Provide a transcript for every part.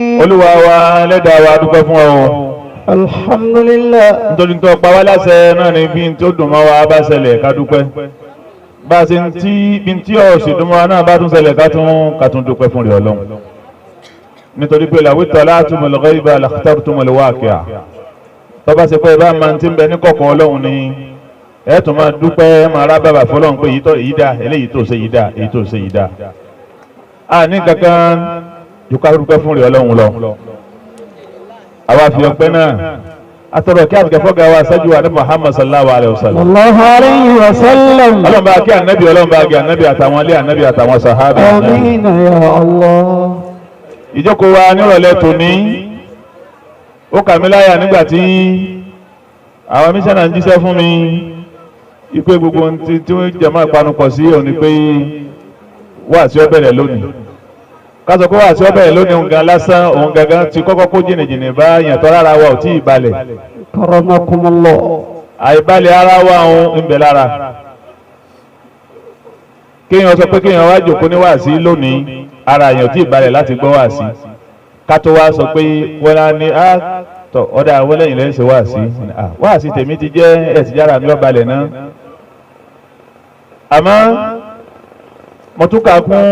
Olúwa wa lẹ́dàá wa dúpẹ́ fún ọ. Alhamdulillah. Nítorí tó pa wá láṣẹ náà ni bí n tó dùn mọ́ wa bá ṣẹlẹ̀ ká dúpẹ́. Bá a ṣe ń tí bí n tí ọ̀sìn dùn mọ́ wa náà bá tún ṣẹlẹ̀ ká tún dúpẹ́ fún rẹ̀ Ọlọ́run. Nítorí pé làwítọ́ látùmọ̀lù ghaiba lakhtartumul waqi'a. Tọ́ba ṣe pé bá máa ti ń bẹ ní kọ̀kọ̀ Ọlọ́run ni ẹ tún máa dúpẹ́ máa rá bàbà fọlọ́run pé èyí dá eléyìí tó ṣe yìí dá èyí tó ṣe yìí dá. A ní kankan ju ká dúpẹ́ fún rẹ̀ Ọlọ́run lọ. Àwa fi ọpẹ́ náà atọrọ kí àtìkẹ́ fọ́gà wa ṣáájú wa ní Muhammad sallallahu alayhi wa sallam. Sallallahu alayhi wa sallam. Ọlọ́run bá kí ànábì, Ọlọ́run bá kí ànábì àtàwọn ilé ànábì àtàwọn sàhábà. Àmín ya Allah. Ìjókòó wa nírọ̀lẹ́ tòní ó kà mí láyà nígbà tí àwọn mísánà ń jíṣẹ́ fún mi ipe gbogbo ohun tí jẹ̀mọ́ ìpanupọ̀ sí òní pé wáàsí ó bẹ̀rẹ̀ lónìí. Ká sọ pé wáàsí ó bẹ̀rẹ̀ lónìí òun gan lásán òun gangan ti kọ́kọ́ kó jìnnìjìnnì bá yàtọ̀ rárá wa ò tí ì balẹ̀. Karamakumullah. Àìbalẹ̀ ara wa òun ń bẹ lára. Kéèyàn sọ pé kéèyàn wá jòkó ní wáàsí lónìí ara èèyàn ò tí ì balẹ̀ láti gbọ́ wáàsí. Ká tó wá sọ pé wọ́n á ní á tọ̀ ọ̀dà wọ́lẹ́yìn lẹ́yìn ṣe wáàsí. Wáàsí tèmi ti jẹ́ ẹ̀ ti jára mi ó balẹ̀ náà. Àmọ́ mo tún kà kún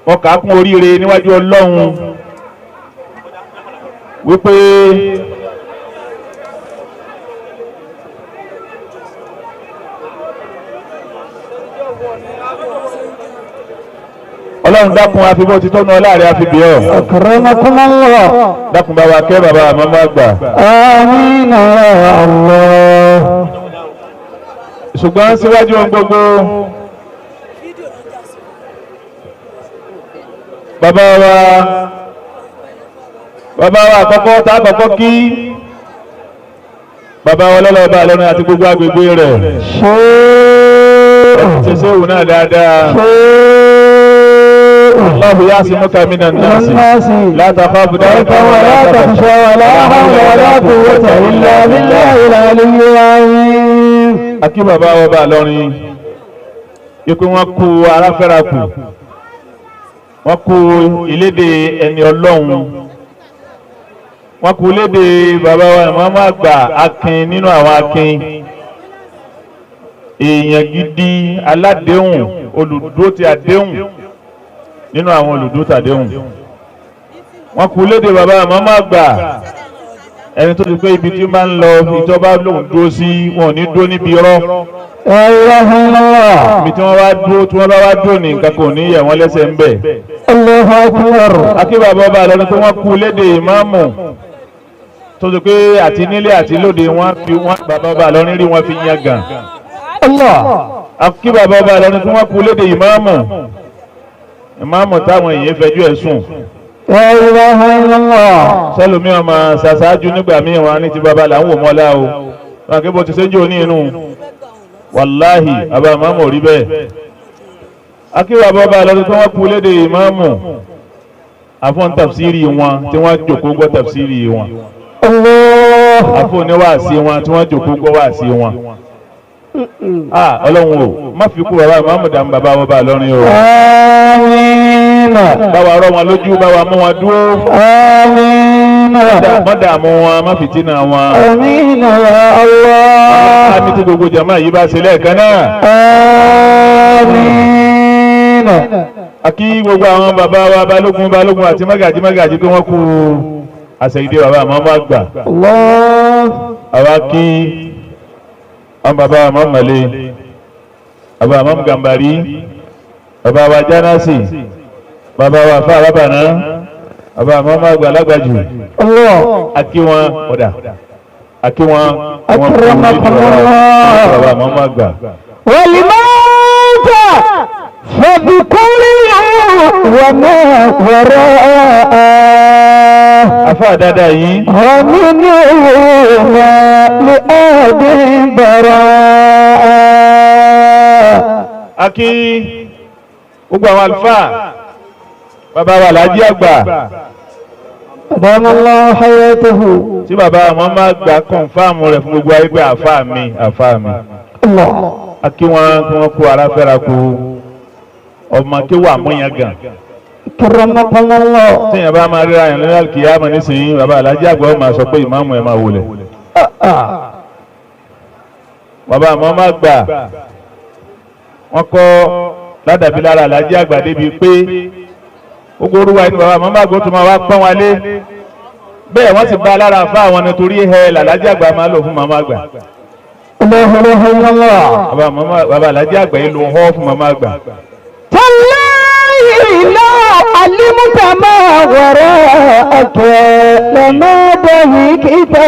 mo kà kún oríire níwájú Ọlọ́run wípé Ọlọ́run dákun àfibọ́ ti tọ́nu ọlá rẹ̀ àfibí ọ̀. Akramakumullah. Dákun bá wa kẹ́ bàbá àmọ́ àgbà. Àmín ya Allah. Ṣùgbọ́n síwájú ohun gbogbo bàbá wa àkọ́kọ́ tá àkọ́kọ́ kí bàbá wa lọ́lọ́ba lọ́nà àti gbogbo agbègbè rẹ̀ ṣe ṣe òun náà dáadáa. Allahu ya'simuka minan nasi la takhafu darakan wa la takhsha wa la hawla wa la quwwata illa billahil aliyyil azim. Akí bàbá wa bá lọ́rin ikú wọn kú aráfẹ́ra kù wọ́n kú ìlédè ẹni Ọlọ́run wọ́n kú ìlédè bàbá wa ìmáàmù àgbà akin nínú àwọn akin èèyàn gidi aládéhùn olùdó ti àdéhùn nínú àwọn olùdó tàdéhùn wọ́n kú ìlédè bàbá ìmáàmù àgbà ẹni tó ti pé ibi tí máa ń lọ ìjọba lòun dúró sí wọn ò ní dúró níbi irọ́. Ibi tí wọ́n wá dúró tí wọ́n bá wá dúró ní nǹkan kò ní yẹ̀ wọ́n lẹ́sẹ̀ ń bẹ̀. Allahu Akbar. Akíbàbọ̀ ọba lọ́dún pé wọ́n kú léde ìmáàmù tó ti pé àti nílé àti lóde wọ́n fi wọ́n bàbá ọba lọ́rin rí wọ́n fi yan gàn. Allah. Akíbàbọ̀ ọba lọ́rin pé wọ́n kú léde ìmáàmù ìmáàmù táwọn èèyàn fẹjú ẹ̀ sùn. La ilaha illallah. Sẹ́lómi ọmọ ṣàṣáájú nígbà míì wọn ní ti bàbá là ń wò mọ́lá o. Wọn kí bó ti ṣe ń jò ní inú. Wàláhì bàbá ìmáàmù ò rí bẹ́ẹ̀. Akíwà bọ́ba lọ́dún tí wọ́n kú léde ìmáàmù àfọ̀n tafsiri wọn tí wọ́n jòkó gbọ́ tafsiri wọn. Àfọ̀n oníwàásí wọn tí wọ́n jòkó gbọ́ wàásí wọn. Ọlọ́run o má fi kú bàbá ìmáàmù dàmú bàbá bọ́ba lọ́rin o. Àmín. Báwa rọ́ wọn lójú báwa mú wọn dúró. Àmín. Má dààmú wọn má fìtínà wọn. Àmín ya Allah. Àmì tí gbogbo jàmáà yìí bá ṣe lẹ́ẹ̀kan náà. Àmín. Akí gbogbo àwọn bàbá wa balógun balógun àti mágàjí mágàjí pé wọ́n kú àṣẹyìndé bàbá àmọ́ má gbà. Allah. Àwa kí àwọn bàbá àmọ́ mọ̀lẹ́ bàbá àmọ́ gàmbàrí bàbá wa jánásì bàbá wa fún arábàná bàbá àmọ́ má gbà lágbàjù. Allah. Akí wọn ọ̀dà akí wọn wọn kú Akramakumullah. bàbá àmọ́ má gbà. والموت فبكل وما وراءه Afá dáadáa yìí. ومنهما لآد براء. Akí gbogbo àwọn àlùfáà bàbá wa làájí àgbà أدام الله حياته. tí bàbá wọn máa gbà kọ̀ǹfàmù rẹ̀ fún gbogbo ayé pé àfáà mi àfáà mi. Allah. Akí wọn kí wọn kú ara fẹ́ra kú ọmọ kí wà múyan gan. Akramakum Allah. Tíyẹn bá máa ríra yẹn lórí kìyàmù nísìnyí, bàbá alájí àgbà ó máa sọ pé ìmáàmù ẹ̀ máa wọlé. Bàbá àmọ́ má gbà wọ́n kọ́ ládàbí lára alájí àgbà débi pé gbogbo orúwa inú bàbá àmọ́ má gbọ́ tó máa wá pọ́n wa lé. Bẹ́ẹ̀ wọ́n sì bá lára fún àwọn nítorí ẹ̀ làlájí àgbà máa lò fún màmá àgbà. Bàbá alájí àgbà yìí ló họ́ fún màmá àgbà. Tallahi law alimta ma wara'aka lama dahikta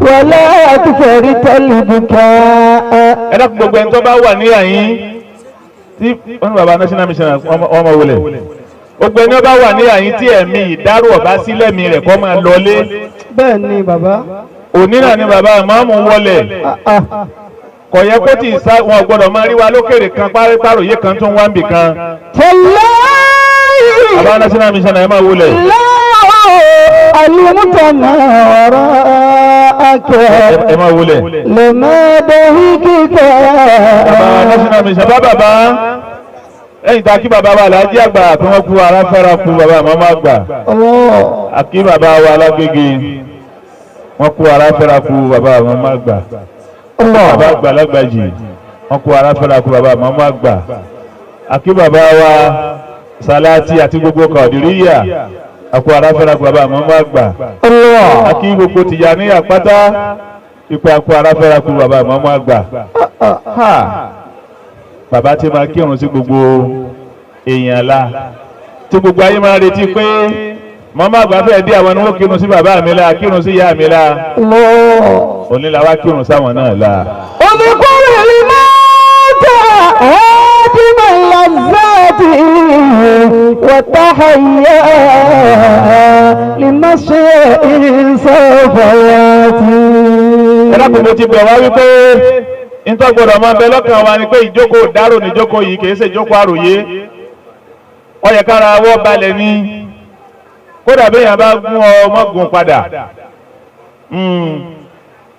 wala aktharta al-bukaa. Ẹ dákun, gbogbo ẹni tó bá wà ní àyín tí wọ́n ní bàbá national mission ọmọ wọlé, gbogbo ẹni tó bá wà ní àyín tí ẹ̀mí ìdárò ọ̀bá sílẹ̀ mi rẹ̀ kọ́ máa lọlé. Bẹ́ẹ̀ ni bàbá. Òní náà ni bàbá ìmáàmù wọlé. Kò yẹ kó tì í sá, wọn gbọ́dọ̀ máa rí wa lókèrè kan páròyé kan tó ń wá níbì kan. Tallahi Bàbá national mission ẹ̀ máa wọlé. law alimta ma wara'aka Ẹ máa wọlé. lama dahikta. Bàbá national mission bá bàbá lẹ́yìn tá a kí bàbá wa alájí àgbà tí wọ́n kú ara fẹ́ra kú bàbá màmá àgbà. Allah. Àkí bàbá wa alágbègbè wọ́n kú ara fẹ́ra kú bàbá màmá àgbà. Bàbá àgbà lágbàjì wọ́n kú ara fẹ́ra kú bàbá màmá àgbà. Àkí bàbá wa Salati àti gbogbo Kọ̀dìríyà àkú ara fẹ́ra kú bàbá màmá àgbà. Allah. Àkí gbogbo Tìjàníyà pátá ìpè àkú ara fẹ́ra kú bàbá màmá àgbà. Ha! Bàbá tí máa kírun sí gbogbo èèyàn la tí gbogbo ayé máa retí pé màmá àgbà fẹ́ dé, àwọn ni wọ́n kírun sí bàbá mi la, kírun sí ìyá mi la. Allah. Òní la wá kírun sáwọn náà la. اذكر الموت هادم اللذات وتحيا لمشيء سوف ياتي. Ẹ dákun, mo ti bẹ̀ wá wípé nítorí gbọ́dọ̀ máa bẹ lọ́kàn wa ni pé ìjókòó dárò níjókòó yìí, kìí ṣe ìjókòó àròyé. Ó yẹ kára wọ́ balẹ̀ ní kódà bí èèyàn bá gún ọ mọ́gùn padà,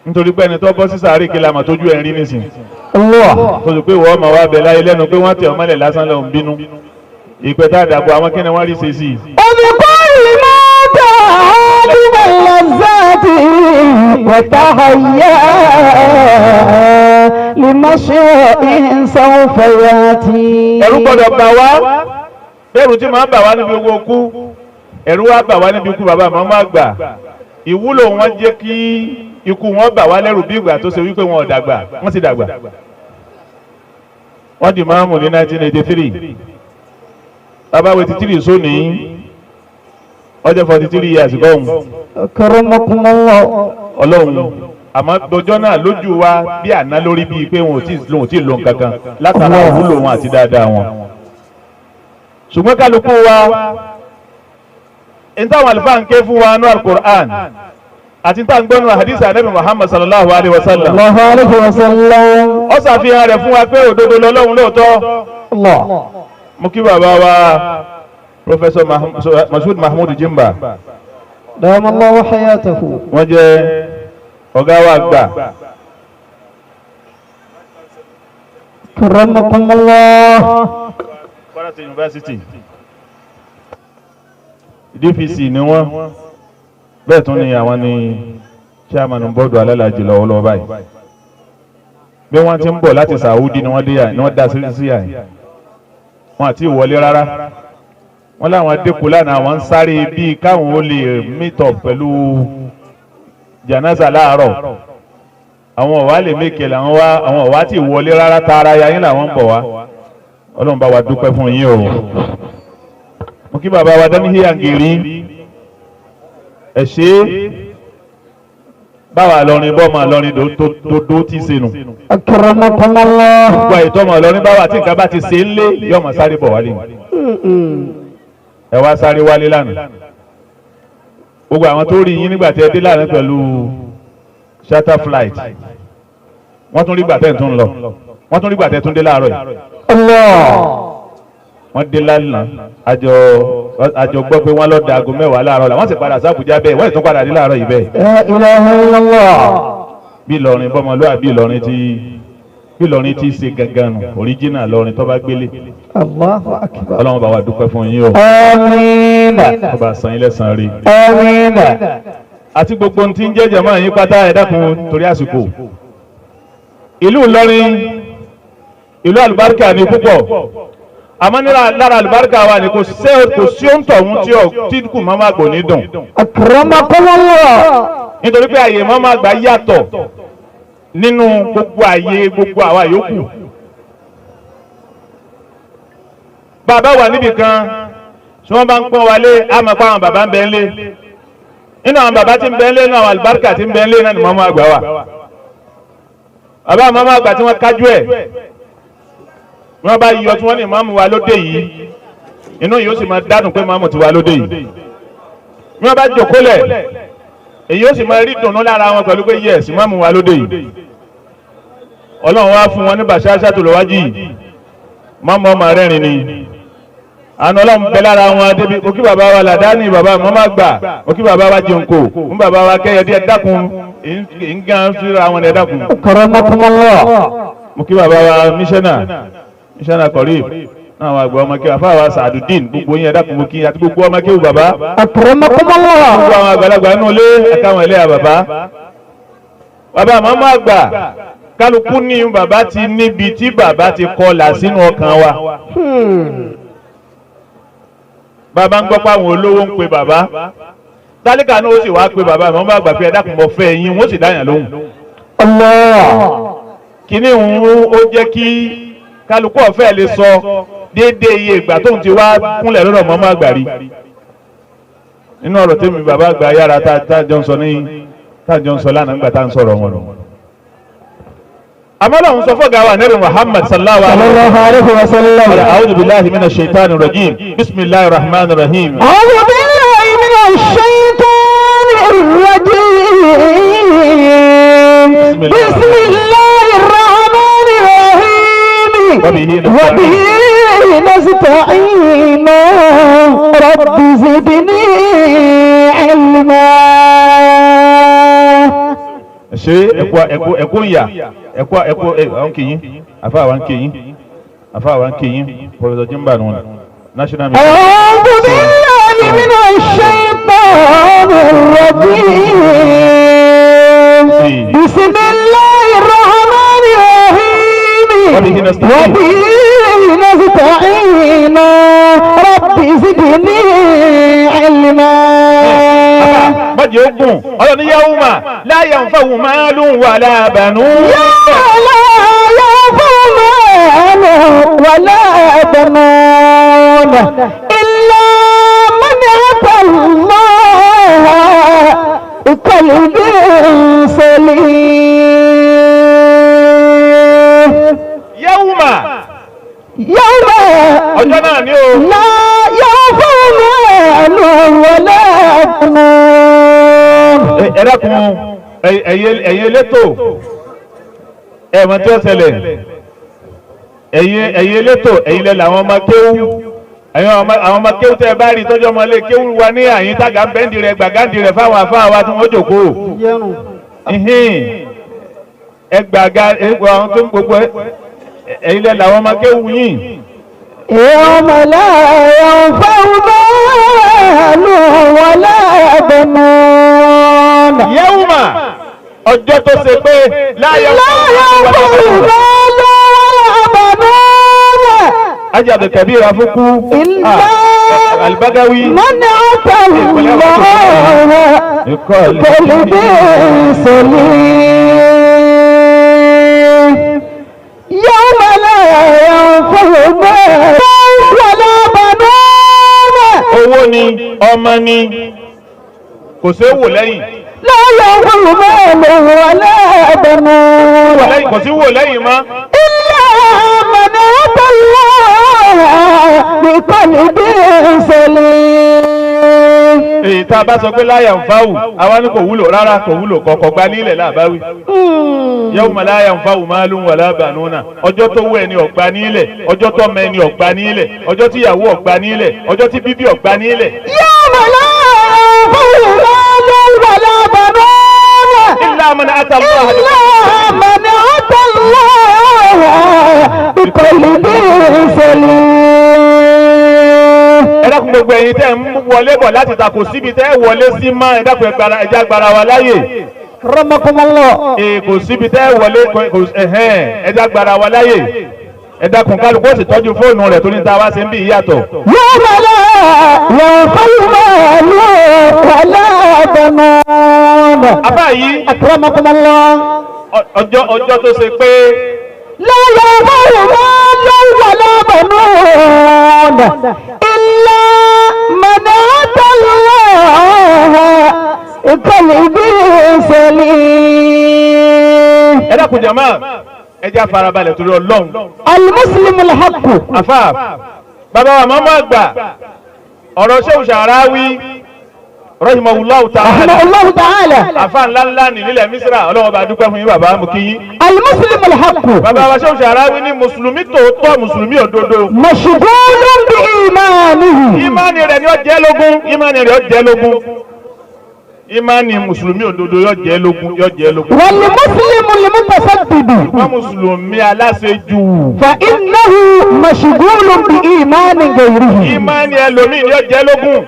nítorí pé ẹni tó bọ́ sí sàárè kí la mà tójú ẹ̀ ń rí nísìn. Allah. Tó sì pé wọ́n máa wá bẹ láyé lẹ́nu pé wọ́n tẹ̀ ọ́ mọ́lẹ̀ lásán lọ́hùn bínú ìpẹ́ tá a dàbọ̀ àwọn kí ni wọ́n rí ṣe sí i. اذكر الموت هادم اللذات وتحيا لمشيء سوف ياتي. Ẹ̀rù gbọ́dọ̀ bà wá, bẹ́ẹ̀rù tí màá bà wá níbi owó kú, ẹ̀rù wá bà wá níbi ikú bàbá màmá àgbà. Ìwúlò wọn jẹ́ kí ikú wọn bà wá lẹ́rù bí ìgbà tó ṣe wípé wọn ò dàgbà, wọ́n sì dàgbà. Wọ́n di máàmù ní 1983. Bàbá wo ti tírì sóní ọjọ́ 43 years gọ́hùn. أكرمكم الله. Ọlọ́run, àmọ́ dọjọ́ náà lójú wa bí àná lórí bíi pé wọn ò tí ì lo nǹkan kan látara ìwúlò wọn àti dáadáa wọn. Ṣùgbọ́n kálukú wa n táwọn àlùfáà ń ké fún wa nú Al-Qur'an àti n táwọn gbọ́nù hadith anabi Muhammad sallallahu alayhi wa sallam, الله عليه وسلم. ó ṣàfihàn rẹ̀ fún wa pé òdodo lọ́lọ́run lóòótọ́. الله. Mo kí bàbá wa Professor Mashood Mahmood Jimba. دام الله حياته. Wọ́n jẹ́ ọ̀gá wa àgbà. كرمكم الله. Kwara State University DVC ni wọ́n, bẹ́ẹ̀ tún ni àwọn ni chairman bọ́ọ̀dù alálàájì lọ́wọ́lọ́wọ́ báyìí. Bí wọ́n ti ń bọ̀ láti Saudi ni wọ́n dé yà ni wọ́n dá sí yà yìí, wọ́n àti ìwọlé rárá. Wọ́n láwọn dẹ́kun lánàá, àwọn ń sáré bíi káwọn ó lè meet up pẹ̀lú janaza láàárọ̀, àwọn ọ̀wá lè mékè làwọn wá, àwọn ọ̀wá tí ìwọlé rárá, tààrà ya yín làwọn ń bọ̀ wá. Ọlọ́run bá wa dúpẹ́ fún yín o. Mo kí bàbá wa dání híyàngìrì, ẹ ṣe báwa lọrin bọ́ máa lọrin tó dó tí senu. أكرمكم الله. Gbogbo àyètọ́ ọmọ lọrin báwa tí nǹkan bá ti ṣe ń lé yọmọ máa sáré bọ̀ wálé. Ẹ wá sáré wálé lánàá. Gbogbo àwọn tó rí yín nígbà tí ẹ dé lánàá pẹ̀lú charter flight, wọ́n tún rí gbà tẹ́ ẹ̀ tún lọ, wọ́n tún rí gbà tẹ́ tún dé láàárọ̀ yìí. Allah. Wọ́n dé lánàá, àjọ gbọ́ pé wọ́n lọ da aago 10 láàárọ̀ la, wọ́n sì padà sábùjá bẹ́ẹ̀, wọ́n sì tún padà dé láàárọ̀ yìí bẹ́ẹ̀. لا إله إلا الله. Bí Ìlọrin bọ́mọlúwàbí Ìlọrin ti Bí Ìlọrin ti ṣe gangan nù, oríjìnà Ìlọrin tó bá gbélé. Allahu akbar. Ọlọ́run bá wa dúpẹ́ fún yín o. Àmín. Ọba san yín lẹ́san rí. Àmín. Àti gbogbo ohun tí ń jẹ́ jẹ̀mọ́ yín pátá, ẹ dákun torí àsìkò. Ìlú Ìlọrin, ìlú àlùbáríkà ni púpọ̀. Àmọ́ lára àlùbáríkà wa ni kò sí òǹtọ̀hún tí kù mọ́ máa gbò ní dùn. Akramakumullah. Nítorí pé àyè mọ́ máa gbà yàtọ̀ nínú gbogbo àyè gbogbo àwa yòókù. Bàbá wà níbì kan tí wọ́n bá ń pọ́n wa lé, á máa pa àwọn bàbá ń bẹ ń lé. Nínú àwọn bàbá tí ń bẹ ń lé, nínú àwọn àlùbáríkà tí ń bẹ ń lé náà ni mọ́ máa gbà wà. Bàbá mọ́ máa gbà tí wọ́n kájú ẹ̀, wọ́n bá yọ tí wọ́n ní ìmáàmù wa lóde yìí, inú yìí ó sì máa dádùn pé ìmáàmù ti wà lóde yìí. Bí wọ́n bá jòkólẹ̀, èyí ó sì máa rí dùnú lára wọn pẹ̀lú pé yẹ̀sì ìmáàmù wa lóde yìí. Ọlọ́run wá fún wọn ní bàṣáṣá tó lọ́wájú yìí, mọ́mọ́ ọmọ rẹ́rìn ni. Àná Ọlọ́run bẹ lára wọn débi òkí bàbá wa làdáni, bàbá mọ́mọ́ gbà, òkí bàbá wa jẹunko, ń bàbá wa kẹ́yẹ díẹ̀ dákun, ń síra wọn ẹ̀ dákun. Akramakumullah. Mo kí bàbá wa mísánà kọ̀rí náà wà gbọ́ ọmọ kí wà fáwọn Sàdùdín, gbogbo yín ẹ dákun mo kí àti gbogbo ọmọ kí wù bàbá. Akramakumullah. Gbogbo àwọn àgbàlagbà nínú ilé àtàwọn ẹlẹ́yà bàbá. Bàbá màmá àgbà kálukú ní bàbá ti níbi tí bàbá ti kọlà sínú ọkàn wa. Bàbá ń gbọ́ pé àwọn olówó ń pe bàbá. Tálíkà náà ó sì wá pe bàbá màmá àgbà pé ẹ dákun mo fẹ́ yín, wọ́n sì dáyàn lóhùn. Allah. Kíní òun ó jẹ́ kí kálukú ọ̀fẹ́ lè sọ déédéé iye ìgbà tóun ti wá kúnlẹ̀ lọ́dọ̀ mọ́mọ́ àgbà rí. Nínú ọ̀rọ̀ tèmi bàbá àgbà yára tá a jọ ń sọ ní tá a jọ ń sọ lánàá nígbà tá à ń sọ̀rọ̀ wọn lọ. Àmọ́ lòun sọ fọ́gà wa Nabi Muhammad sallallahu alayhi wa sallam. A'udhu billahi minash shaitani rajim. Bismillahir rahmanir rahim. A'udhu billahi minash shaitani rajim. Bismillahir rahmanir rahim. وبه نستعين رب زدني علما. Ṣé ẹkú ìyà ẹkú ẹkú àwọn kìyìn àfa àwọn kìyìn àfa àwọn kìyìn Professor Jimba nù national meeting. أعوذ بالله من الشيطان الرجيم. بسم الله الرحمن الرحيم. وبه نستعين. وبه نستعين رب زدني علما. Bọ́jì ogun ọlọ́ni yawma la yanfa'u malun wala banun. La yanfa'u malun wala banun illa man ata Allah biqalbin salim. Yawma. Yawma. Ọjọ́ náà ni o. La yanfa'u malun wala banun. Ẹ dákun ẹ̀yin elétò ẹ̀mọ tí ó ṣẹlẹ̀, ẹ̀yin elétò ẹ̀yin lẹ làwọn ọmọ kéwú, ẹ̀yin àwọn ọmọ kéwú tẹ́ ẹ bá rí tọ́jú ọmọ ilé kéwú wa ní àyín tága bẹ́ndì rẹ̀ gbàgáǹdì rẹ̀ fáwọn afáà wa tí wọ́n jòkóó. Ẹ gbàgá àwọn tó ń gbogbo ẹ̀yin lẹ làwọn ọmọ kéwú yìí. يوم لا ينفع مال ولا بنون. Yawma ọjọ́ tó ṣe pé la yanfa'u مال ولا بنون. Ajé Abdulkabir Afuku إلا Albagawi من أتى الله بقلب سليم. يوم لا ينفع مال ولا بنون. Owó ni ọmọ ni kò sí wò lẹ́yìn. لا ينفع مال ولا بنون. Kò sí wò lẹ́yìn mọ́. إلا من أتى الله بقلب سليم. Èyí tá a bá sọ pé láyà ń fáwù, àwa ní kò wúlò rárá, kò wúlò kọ̀ọ̀kọ̀ gba nílẹ̀ láàbáwí. Yawma la yanfa'u malun wala banuna. Ọjọ́ tó wú ẹni ọ̀gbá nílẹ̀, ọjọ́ tó mọ ẹni ọ̀gbá nílẹ̀, ọjọ́ tí ìyàwó ọ̀gbá nílẹ̀, ọjọ́ tí bíbí ọ̀gbá nílẹ̀. Yawma la yanfa'u malun wala banuna. Illa man ata Allah. Illa man ata Allah الله بقلب سليم. Ẹ dákun, gbogbo ẹ̀yin tẹ́ ń wọlé bọ̀ láti ta, kò síbi tẹ́ ẹ wọlé sí mọ́. Ẹ dákun, ẹ jẹ́ agbára wa láyè. أكرمكم الله. Ee, kò síbi tẹ́ ẹ wọlé kò ẹ̀hẹ́n, ẹ jẹ́ agbára wa láyè. Ẹ dákun, kálukú ó sì tọ́jú fóònù rẹ̀ torí ta wá sí ń bí ìyàtọ̀. يوم لا ينفع مال ولا بنون. Àbá yìí أكرمكم الله. ọjọ́ tó ṣe pé لا ينفع مال ولا بنون إلا من أتى الله بقلب سليم. Ẹ dákun jàmá, ẹ jẹ́ àfarabalẹ̀ torí Ọlọ́run. المسلم الحق Àfà bàbá wa mọ́mọ́ àgbà, ọ̀rọ̀ Shehu Sha'rawi rahimahullahu ta'ala. رحمه الله تعالى. Àfà ńláńlá ní nílẹ̀ Mísírà, Ọlọ́run bá dúpẹ́ fún yín, bàbá, mú kí yín. المسلم الحق Bàbá wa Shehu Sha'rawi ní mùsùlùmí tòótọ́, mùsùlùmí òdodo, مشغول بإيمانه. Ìmánì rẹ̀ ni ó jẹ́ lógún, ìmánì rẹ̀ ó jẹ́ lógún, ìmánì mùsùlùmí òdodo yóò jẹ́ lógún, yóò jẹ́ lógún. والمسلم المتشدد Wọ́n mùsùlùmí aláṣejù, فإنه مشغول بإيمان غيره. Ìmánì ẹlòmíì ni ó jẹ́ lógún,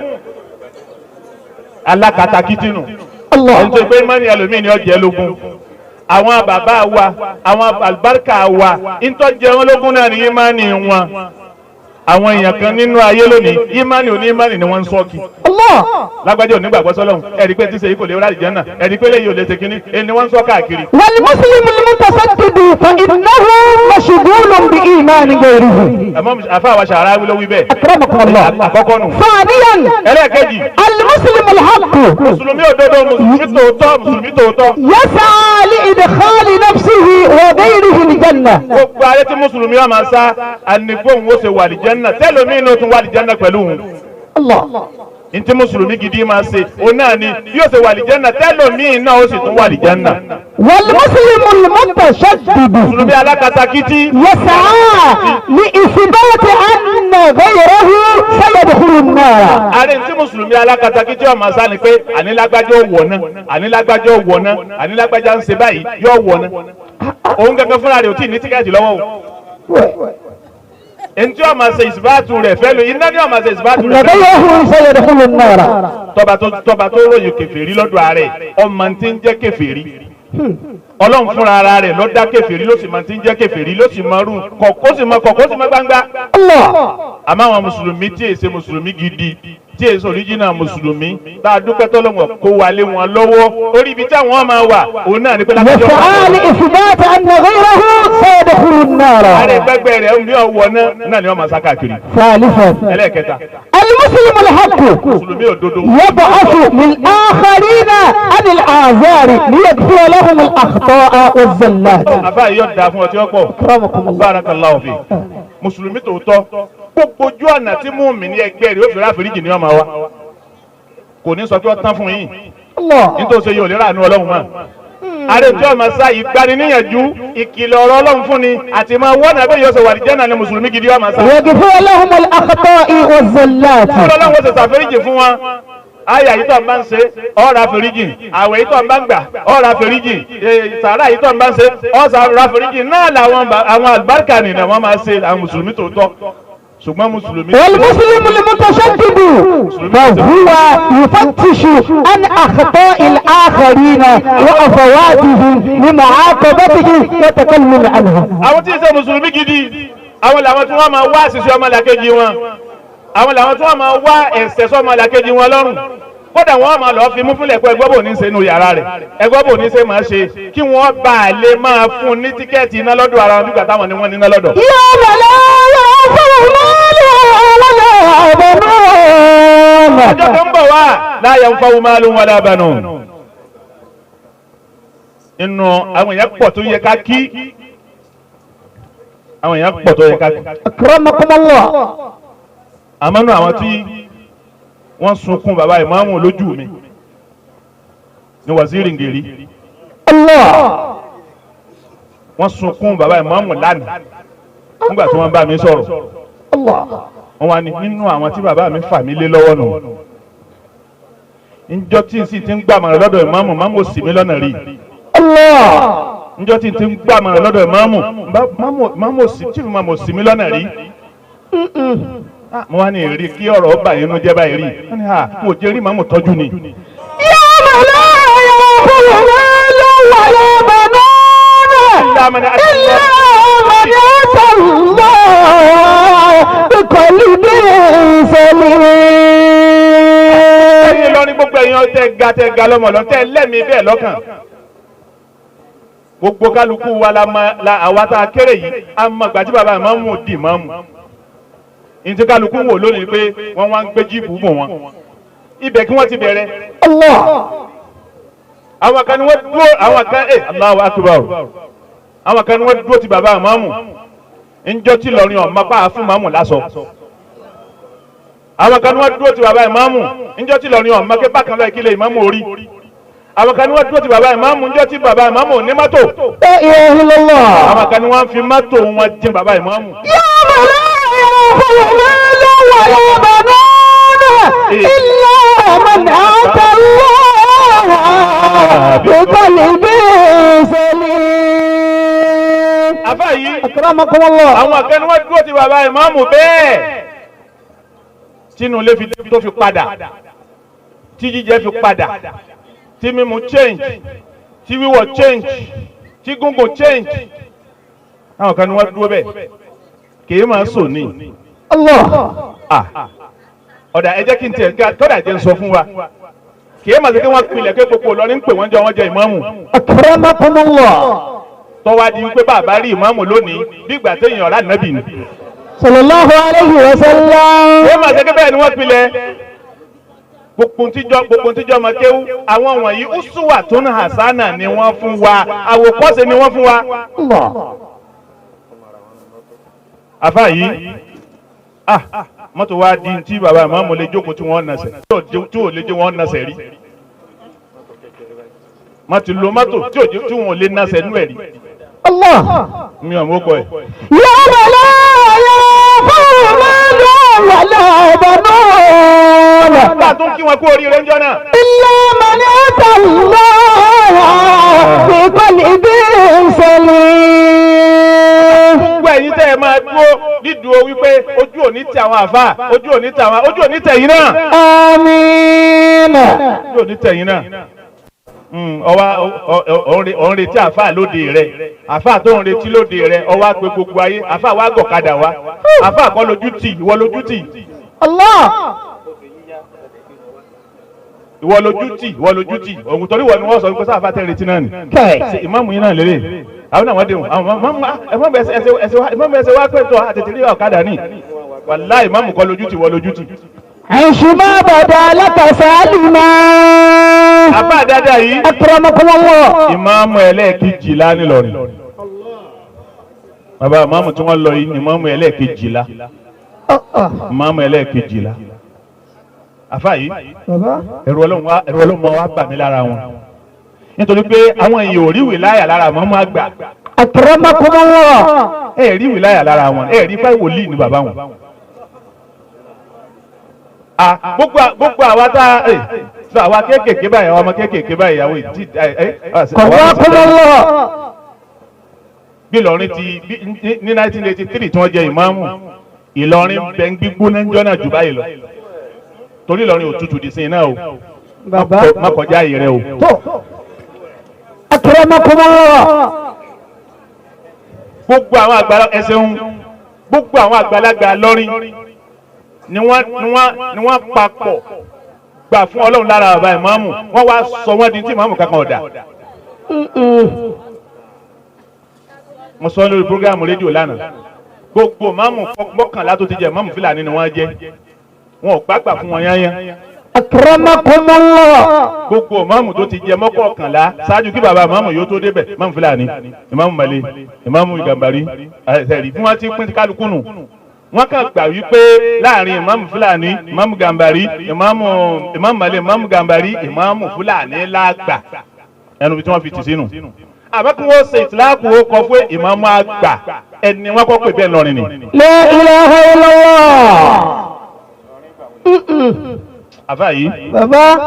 alákatakítínù. الله. Ẹni tó gbé ìmánì ẹlòmíì ni ó jẹ́ lógún. Àwọn bàbá wa, àwọn àlùbáríkà wa, ìtọ́jẹ wọn lógún náà ní ìmánì wọn. Àwọn èèyàn kan nínú ayé lónìí, ìmánì òní ìmánì ni wọ́n ń sọ́ọ̀kì. الله. Lágbájá ò ní gbàgbọ́ sọ́lọ́hún, ẹ̀rí pé tí sèyí kò lè rálì jẹ́nà, ẹ̀rí pé léyìí ò lè ṣe kínní, èyí ni wọ́n ń sọ káàkiri. والمسلم المتشدد فإنه مشغول بإيمان غيره. Àmọ́ àfa àwa Ṣàráwí ló wí bẹ́ẹ̀. أكرمكم الله. Àkọ́kọ́ nù. ثانيا، Ẹlẹ́ẹ̀kejì، المسلم الحق mùsùlùmí òdodo, mùsùlùmí tòótọ́, mùsùlùmí tòótọ́, يسعى لإدخال نفسه وغيره الجنة. Gbogbo ayé tí mùsùlùmí wa máa sá ànífóhùn ó ṣe wà lìjẹ́nà, tẹ́lómi inú tún wà lìjẹ́nà pẹ̀lú òun. الله. Ntí mùsùlùmí gidi máa ṣe òun náà ni yóò ṣe wà lìjẹ́nà, tẹ́lómi náà ó sì tún wà lìjẹ́nà. والمسلم المتشدد Mùsùlùmí alákatakítí يسعى لإثبات أن غيره سيدخل النار. Ààrẹ tí mùsùlùmí alákatakítí ọmọ sá ni pé ànílágbájá ò wọ̀ náà, ànílágbájá ò wọ̀ náà, ànílágbájá ń ṣe báyìí yóò wọ̀ náà. Òun gẹ́gẹ́ fúnra rẹ̀ ò tí ì ní ticket lọ́wọ́ o. Ntí ọmọ ṣe ìsìbáàtù rẹ̀ fẹ́ lu iná ní ọmọ ṣe ìsìbáàtù أن rẹ̀ fẹ́ lu. غيره سيدخل النار. Tọba tó ròyìn kèfèrí lọ́dọ̀ ààrẹ, ọmọ tí ń jẹ́ kèfèrí, Ọlọ́run fúnra ara rẹ̀ ló dá kèfèrí, ló sì mọ tí ń jẹ́ kèfèrí, ló sì mọ rú kọ̀kọ́, sì mọ kọ̀kọ́, sì mọ gbangba. الله. Àmọ́ àwọn mùsùlùmí tí èsè mùsùlùmí gidi, tí èsè original mùsùlùmí tá a dúpẹ́ tọ́lọ́wọ̀n kó wa lé wọn lọ́wọ́, orí ibi tí àwọn máa wà òun náà ní pé lápẹ́jọ́ يسعى لإثبات أن غيره سيدخل النار. Ààrẹ gbẹgbẹ rẹ̀ ń bí ọwọ́ náà náà ni wọ́n máa sá káàkiri. ثالثا، Ẹlẹ́ẹ̀kẹta، المسلم الحق mùsùlùmí òdodo يبحث للآخرين عن الأعذار ليغفر لهم الأخطاء والزلات. Àfa yìí yóò dáa fún ọtí ọ̀pọ̀. أكرمكم الله. Barakallahu fi. Mùsùlùmí tòótọ́, gbogbo ojú ọ̀nà tí mùmínì ẹgbẹ́ rẹ̀ ó fi ráforíjì ní ọmọ wa, kò ní sọ pé ó tán fún yín. الله. Nítorí ṣe yóò lè rà ní Ọlọ́run mọ́. Ààrẹ tí ọmọ sá ìgbaniníyànjú, ìkìlọ̀ ọ̀rọ̀ Ọlọ́run fún ni àti máa wọ́n náà bẹ́ẹ̀ yóò ṣe wà ní jẹ́nà ni mùsùlùmí gidi ọmọ sá. يغفر لهم الأخطاء والزلات. Ọlọ́run ó ṣe ṣàforíjì fún wọn. Àyà yìí tó ń bá ń ṣe, ọ̀rọ̀ àforíjì. Àwẹ̀ yìí tó ń bá ń gbà, ọ̀rọ̀ àforíjì. Sàrà yìí tó ń bá ń ṣe, ọ̀rọ̀ àforíjì náà làwọn àwọn àlùbáríkà nìyẹn wọ́n máa ṣe, àwọn mùsùlùmí tòótọ́. Ṣùgbọ́n mùsùlùmí والمسلم المتشدد فهو يفتش عن أخطاء الآخرين وأفواتهم لمعاقبته وتكلم عنها. Àwọn tí ń ṣe mùsùlùmí gidi, àwọn làwọn tí wọ́n máa wá àṣìṣe ọmọlàkejì wọn, àwọn làwọn tí wọ́n máa wá ẹ̀ṣẹ̀ sọmọlàkejì wọn lọ́rùn. Kódà wọ́n máa lọ́ọ́ fi mú fúnlẹ̀ pé ẹgbọ́ bò ní ṣe nu yàrá rẹ̀, ẹgbọ́ bò ní ṣe máa ṣe, kí wọ́n bá a lè máa fún un ní ticket iná lọ́dọ̀ ara wọn nígbà táwọn ni wọ́n níná lọ́dọ̀. يوم لا ينفع مال ولا بنون. Ọjọ́ tó ń bọ̀ wá la yanfa'u malun wala banun. Nínú àwọn èèyàn pọ̀ tó yẹ ká kí, àwọn èèyàn pọ̀ tó yẹ ká kí. أكرمكم الله. Àmọ́ nù, àwọn tí wọ́n sunkún bàbá ìmáàmù lójú mi ní Waziri Ngeri. الله. Wọ́n sunkún bàbá ìmáàmù lánàá nígbà tí wọ́n bá mi sọ̀rọ̀. الله. Wọ́n wá ní nínú àwọn tí bàbá mi fà mí lé lọ́wọ́ nù, njọ́ tí n sì ti ń gbàmọ̀ràn lọ́dọ̀ ìmáàmù, ìmáàmù ò sì mí lọ́nà rí. الله. Njọ́ tí n ti ń gbàmọ̀ràn lọ́dọ̀ ìmáàmù, ìmáàmù chief ìmáàmù sì mí lọ́nà rí. Mo wá ní ìrí kí ọ̀rọ̀ ọba yẹn ló jẹ́ báyìí rí. Wọ́n ní mo jẹ́ rí ìmáàmù tọ́jú ni. Ẹ̀yin lọ ní gbogbo ẹ̀yin tẹ́ ga lọ́mọ lọ tẹ́ lẹ́mìí bẹ́ẹ̀ lọ́kàn. Gbogbo kálukú wa la àwa tá a kéré yìí a mọ gbàtí bàbá ìmáàmù di ìmáàmù. Ntí kálukú wò lónìí pé wọ́n wá ń gbé jíìpù bò wọ́n. Ibẹ̀ kí wọ́n ti bẹ̀rẹ̀. Àwọn kan ni wọ́n dúró àwọn kan Allahu Akbar. Àwọn kan ni wọ́n dúró ti bàbá ìmáàmù. Njọ́ tí lọ́rin ọ̀ máa pa fún ìmáàmù lásọ. Àwọn kan ni wọ́n dúró ti bàbá ìmáàmù. Njọ́ tí lọ́rin ọ̀ máa ké bákan lọ́ọ̀ kílẹ̀ ìmáàmù orí. Àwọn kan ni wọ́n dúró ti bàbá ìmáàmù. Njọ́ tí bàbá ìmáàmù ò ní mọ́tò. Àwọn kan ni wọ́n fi mọ́tò wọn jin bàbá ìmáàmù. Àfáà yìí, àwọn kan ni wọ́n dúró ti bàbá ìmáàmù bẹ́ẹ̀. Tínú ilé tó fi padà, tí jíjẹ fi padà, tí mímu change, tí wíwọ̀ change, tí gúngùn change. Àwọn kan ni wọ́n dúró bẹ́ẹ̀. Kì í máa sùn ní. Ọ̀dà ẹ jẹ́ kí n tiẹ̀ kọ́dà jẹ́ n sọ fún wa. Kì í máa ṣe kí wọ́n pilẹ̀ pé gbogbo Ìlọrin ń pè wọ́n jọ wọ́n jẹ ìmáàmù. Akramakumullah. Tọ́wá di wípé bàbá rí ìmáàmù lónìí bí ìgbà téèyàn ọ̀rá nàbì ni. Sallallahu alayhi wa sallam. Kì í máa ṣe kí bẹ́ẹ̀ ni wọ́n pilẹ̀. Gbogbo ntíjọ́ ọmọ kéwú àwọn wọ̀nyí uswatun hasana ni wọ́n fún wa, àwòkọ́ṣe ni wọ́n fún wa. Àfáà yìí, mọ́tò wa di tí bàbá ìmáàmù lè jókòó tí wọ́n nàṣẹ̀ tí ò lè jẹ́ wọ́n nàṣẹ̀ rí. Má ti lo mọ́tò tí ò tí wọ́n lè nàṣẹ̀ nú ẹ̀ rí. Mi ò mọ̀ kọ́ ẹ̀. Yawma la yanfa'u malun wala banun. Bá a tún kí wọn kú oríire ńjọ́ náà. Illa man ata Allaha bi qalbin salim. Gbogbo ẹ̀yin tẹ́ ẹ máa dúró dídúró wípé ojú òní tẹ àwọn àfáà, ojú òní tẹ àwọn, ojú òní tẹ yín náà. Àmín. Ojú òní tẹ yín náà. Ọwá òun retí àfáà lóde rẹ, àfáà tó ń retí lóde rẹ, ọwá pé gbogbo ayé, àfáà wá gọ̀kadà wá, àfáà kọ́ lójú tì, ìwọ lójú tì. Allah. Ìwọ lójú tì, ìwọ lójú tì, òun torí ìwọ ni wọ́n sọ wípé sáfà tẹ́ retí náà ni. Ìmáàmù yín náà lélẹ̀, àwọn náà wọ́n dé wọn, ìmáàmù ẹsẹ̀ wá pé tọ́ àtètè rí ọ̀kadà ní. Wàláhì ìmáàmù kọ́ lójú tì, ìwọ lójú tì. Àìṣùmọ́ bàdà alákàsá àlùmọ́. Àbá dáadáa yìí. Akramakumullah. Ìmáàmù ẹlẹ́ẹ̀kejìlá nílọrin. Bàbá ìmáàmù tí wọ́n lọ yìí ìmáàmù ẹlẹ́ẹ̀kejìlá. Ìmáàmù ẹlẹ́ẹ̀kejìlá. Àfáà yìí, ẹ̀rù Ọlọ́run wa bà mí lára wọn. Nítorí pé àwọn èèyàn ò rí wìláyà lára mọ́mú àgbà. Akramakumullah. Ẹ rí wìláyà lára wọn, ẹ rí fáìwò líì ní bàbá wọn. Gbogbo àwa tá àwa kéékèèké báyìí, àwọn ọmọ kéékèèké báyìí, àwọn ìdí Akramakumullah. Bí Ìlọrin ti ní 1983 tí wọ́n jẹ ìmáàmù, Ìlọrin bẹ̀ ń gbígbóná jọ́nà jù báyìí lọ. Torí Ìlọrin òtútù di sin náà o. Má kọjá ààyè rẹ o. Akramakumullah. Gbogbo àwọn àgbàlagbà ẹsẹ̀ ń gbogbo àwọn àgbàlagbà lọ́rin ni wọ́n papọ̀ gbà fún Ọlọ́run lára bàbá ìmáàmù, wọ́n wá sọ wọ́n di tí ìmáàmù kankan ọ̀dà. Mo sọ lórí programu rédíò lánàá, gbogbo ìmáàmù mọ́kànlá tó ti jẹ ìmáàmù Fúlàní ni wọ́n jẹ́, wọn ò gbàgbà fún wọn yányán. Akramakumullah. Gbogbo ìmáàmù tó ti jẹ mọ́kànlá ṣáájú kí bàbá ìmáàmù yóò tó débẹ̀, ìmáàmù Fúlàní, ìmáàmù Màlẹ́, ìmáàmù Gàmbàrí, ẹ̀rí fún wọn ti pín kálukú nù. Wọ́n kàn gbà wípé láàrin ìmáàmù Fúlàní, ìmáàmù Gàmbàrí, ìmáàmù Màlẹ́, ìmáàmù Gàmbàrí, ìmáàmù Fúlàní lágbà ẹnu tí wọ́n fi tì sínú. Àmọ́ kí wọ́n ṣe ìtìláàkù ó kọ fún ìmáàmù àgbà ẹni wọ́n kọ́ pé bẹ́ẹ̀ lọ́rin ni. La ilaha illallah. Àfáà yìí,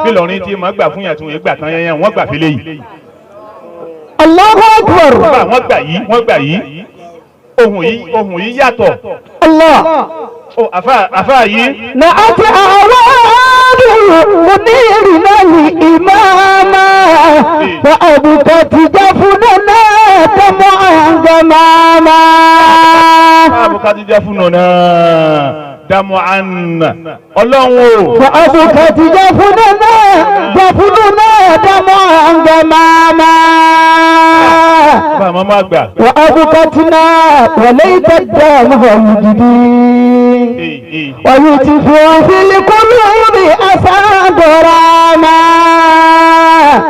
bí Ìlọrin tí màá gbà fún yàtí wọ́n gbà tán yẹn wọ́n gbà fílẹ̀ yìí. Allahu akbar. Wọ́n gbà yìí, wọ́n gbà yìí. Ohun yìí yàtọ̀. Allah. Àfà yìí. Nàá ti àwáàdù munirina li imama fa abukati jafunana tamu angamama. Abukati jafunana damu an. Ọlọ́run o. Fa abukati jafunana damu angamama. Bàbá màmá àgbà. Wa abukatina walaita damu yujidi. ويتفع في القلوب أسى دراما.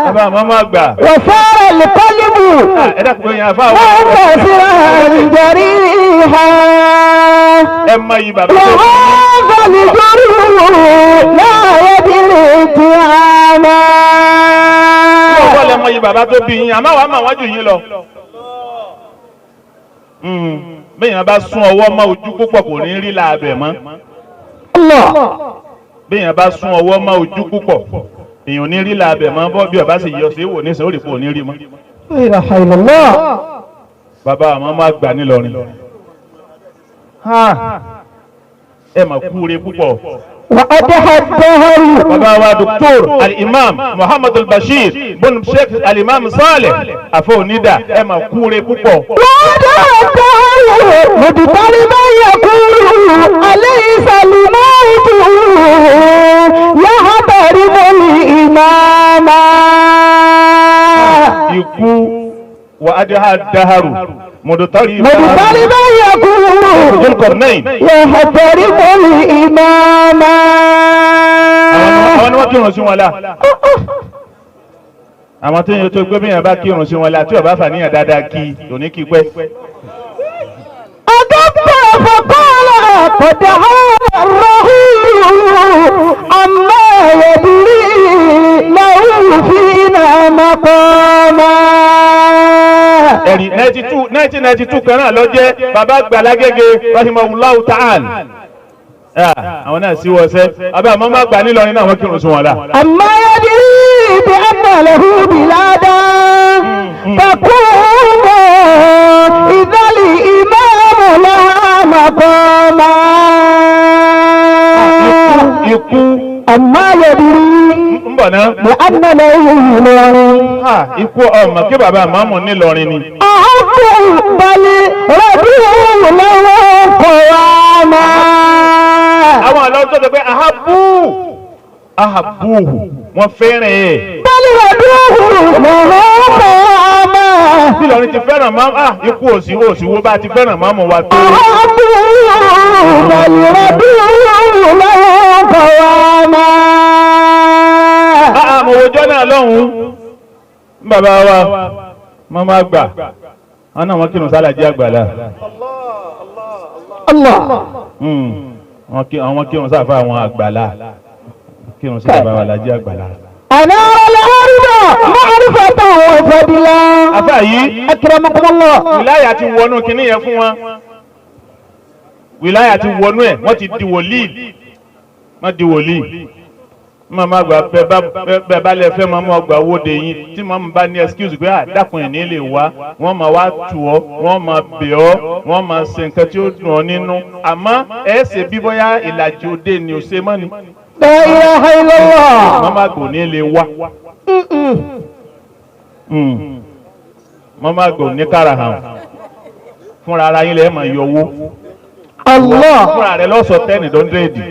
Bàbá màmá àgbà. وصار القلب منكسرا جريحا. وهذا الجرح لا يدري اتهاما. Wọ́n lè mọ iye bàbá tó bí yín, àmọ́ wàá mọ̀ wọ́n jù yín lọ. Bẹ́ẹ̀yàn bá sún ọwọ́ mọ́ ojú púpọ̀ kò ní rí láàbẹ̀ mọ́. Bẹ́ẹ̀yàn bá sún ọwọ́ mọ́ ojú púpọ̀ èèyàn ní rí láàbẹ̀ mọ́ bọ́ bí ọba sì yọ sí wò ní sọ òrìpò ní rí mọ́. Bàbá àmọ́ máa gbà nílọrin. Ẹ mà kúure púpọ̀. Bàbá wa Dr. Al-Imam Muhammad Al-Bashir bọ́n Sheikh Al-Imam Saleh Afọ́nida ẹ mà kúure púpọ̀. مضطربا يقول أليس الموت يحترم الإمام. Ikú wa adha daharu مضطربا يقول يحترم الإمام. Àwọn ni wọ́n kírun sí wọn la. Àwọn tó yẹ tó gbé bí yẹn bá kírun sí wọn la tí ó bá fàníyàn dáadáa kí òní kí pẹ́. فقال قد عاد الرحيل عما يدري له فينا مقاما. Ẹ̀rí 1992 kan náà ló jẹ́ bàbá Gbàlágége rahimahullahu ta'ala. Àwọn náà sí wọ́sẹ́ abẹ́ àmọ́ má gbà nílọrin náà wọ́n kírun sí wọn la. عما يدري بأن له بلادا تقوم إذا الإمام لها مقاما. Ikú. أما يدري ń bọ̀ náà. بأن له Ikú ọmọ kí bàbá àmọ́mù nílọrin ni. أحب بل ربيع له قواما. Àwọn àlọ́ tó sọ pé ahabu ahabuhu wọ́n fẹ́ràn ẹ̀. بل ربيع له قواما. Ìlọrin ti fẹ́ràn máa ikú òsì òsì wo bá ti fẹ́ràn máàmù wa tó. أحب بل ربيع له قواما. Àmọ̀ òjọ́ náà lọ́hùn-ún. Bàbá wa màmá àgbà wọn náà wọ́n kírun sálàjì àgbàlá. Allah. Àwọn kírun sáfà àwọn àgbàlá kírun sí bàbá wa làjì àgbàlá. أنار الأرض معرفة وفضلا. Àfà yìí. أكرمكم الله. Wìláyà ti wọnú kinní yẹn fún wọn. Wìláyà ti wọnú ẹ̀, wọ́n ti di wòlíì. Wọ́n di wòlíì. Màmá àgbà bẹ́ẹ̀ bá lẹ fẹ́ màmá ọgbà wóde yín tí màmá bá ní excuse pé àdàkùn ẹ̀ ní lè wá wọ́n máa wá tù ọ́ wọ́n máa bẹ̀ ọ́ wọ́n máa ṣe nǹkan tí ó dùn ọ́ nínú àmọ́ ẹ̀ ṣe bí bóyá ìlàjì òde ni ò ṣe mọ́ ni. La ilaha illallah. Màmá àgbà ò ní lè wá. Màmá àgbà ò ní kára hàn fúnra ara yín lẹ́ẹ̀ máa yọ owó. Allah. Fúnra rẹ lọ́sọ̀ tẹ́nì dọ́ndrẹ́dì.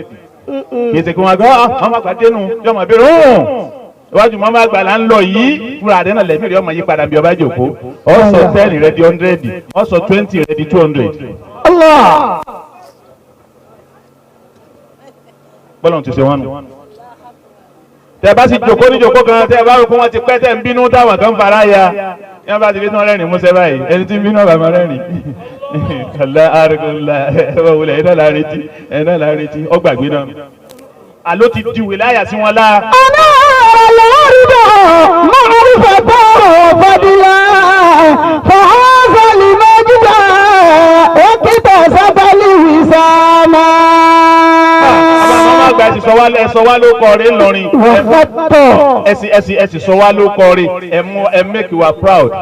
Kì í ṣe kí wọ́n gbọ́ màmá àgbà dénú yọmọ bí rún. Iwájú màmá àgbà là ń lọ yìí fúnra rẹ náà lẹ́mí rẹ ọmọ yí padà bí ọba jòkó. Ọ̀sọ̀ 10 rẹ di 100, ọ̀sọ̀ 20 rẹ di 200. Allah. Bọ́lá ti ṣe wọ́n nù. Tẹ bá sì jòkó ní jòkó kan tẹ bá rò pé wọ́n ti pẹ́ tẹ̀ ń bínú táwọn kan fara ya. Yọ́n bá ti fi tán rẹ́rìn músẹ́ báyìí ẹni tí ń bínú ọ̀bà máa rẹ́rìn. Kàlá àrùkùnlá ẹ̀rọ wulẹ̀ ẹ̀ náà la retí ẹ̀ náà la retí ọgbàgbé náà. Àló ti di wìláyà sí wọn láà. أنار الأرض معرفة وفضلا فهذا المجد واكتسب الوساما. Àbá màmá àgbà ti sọ wá ẹ sọ wá ló kọ rí ńlọrin. وخط Ẹ sì sọ wá ló kọ rí, ẹ mú ẹ make wa proud.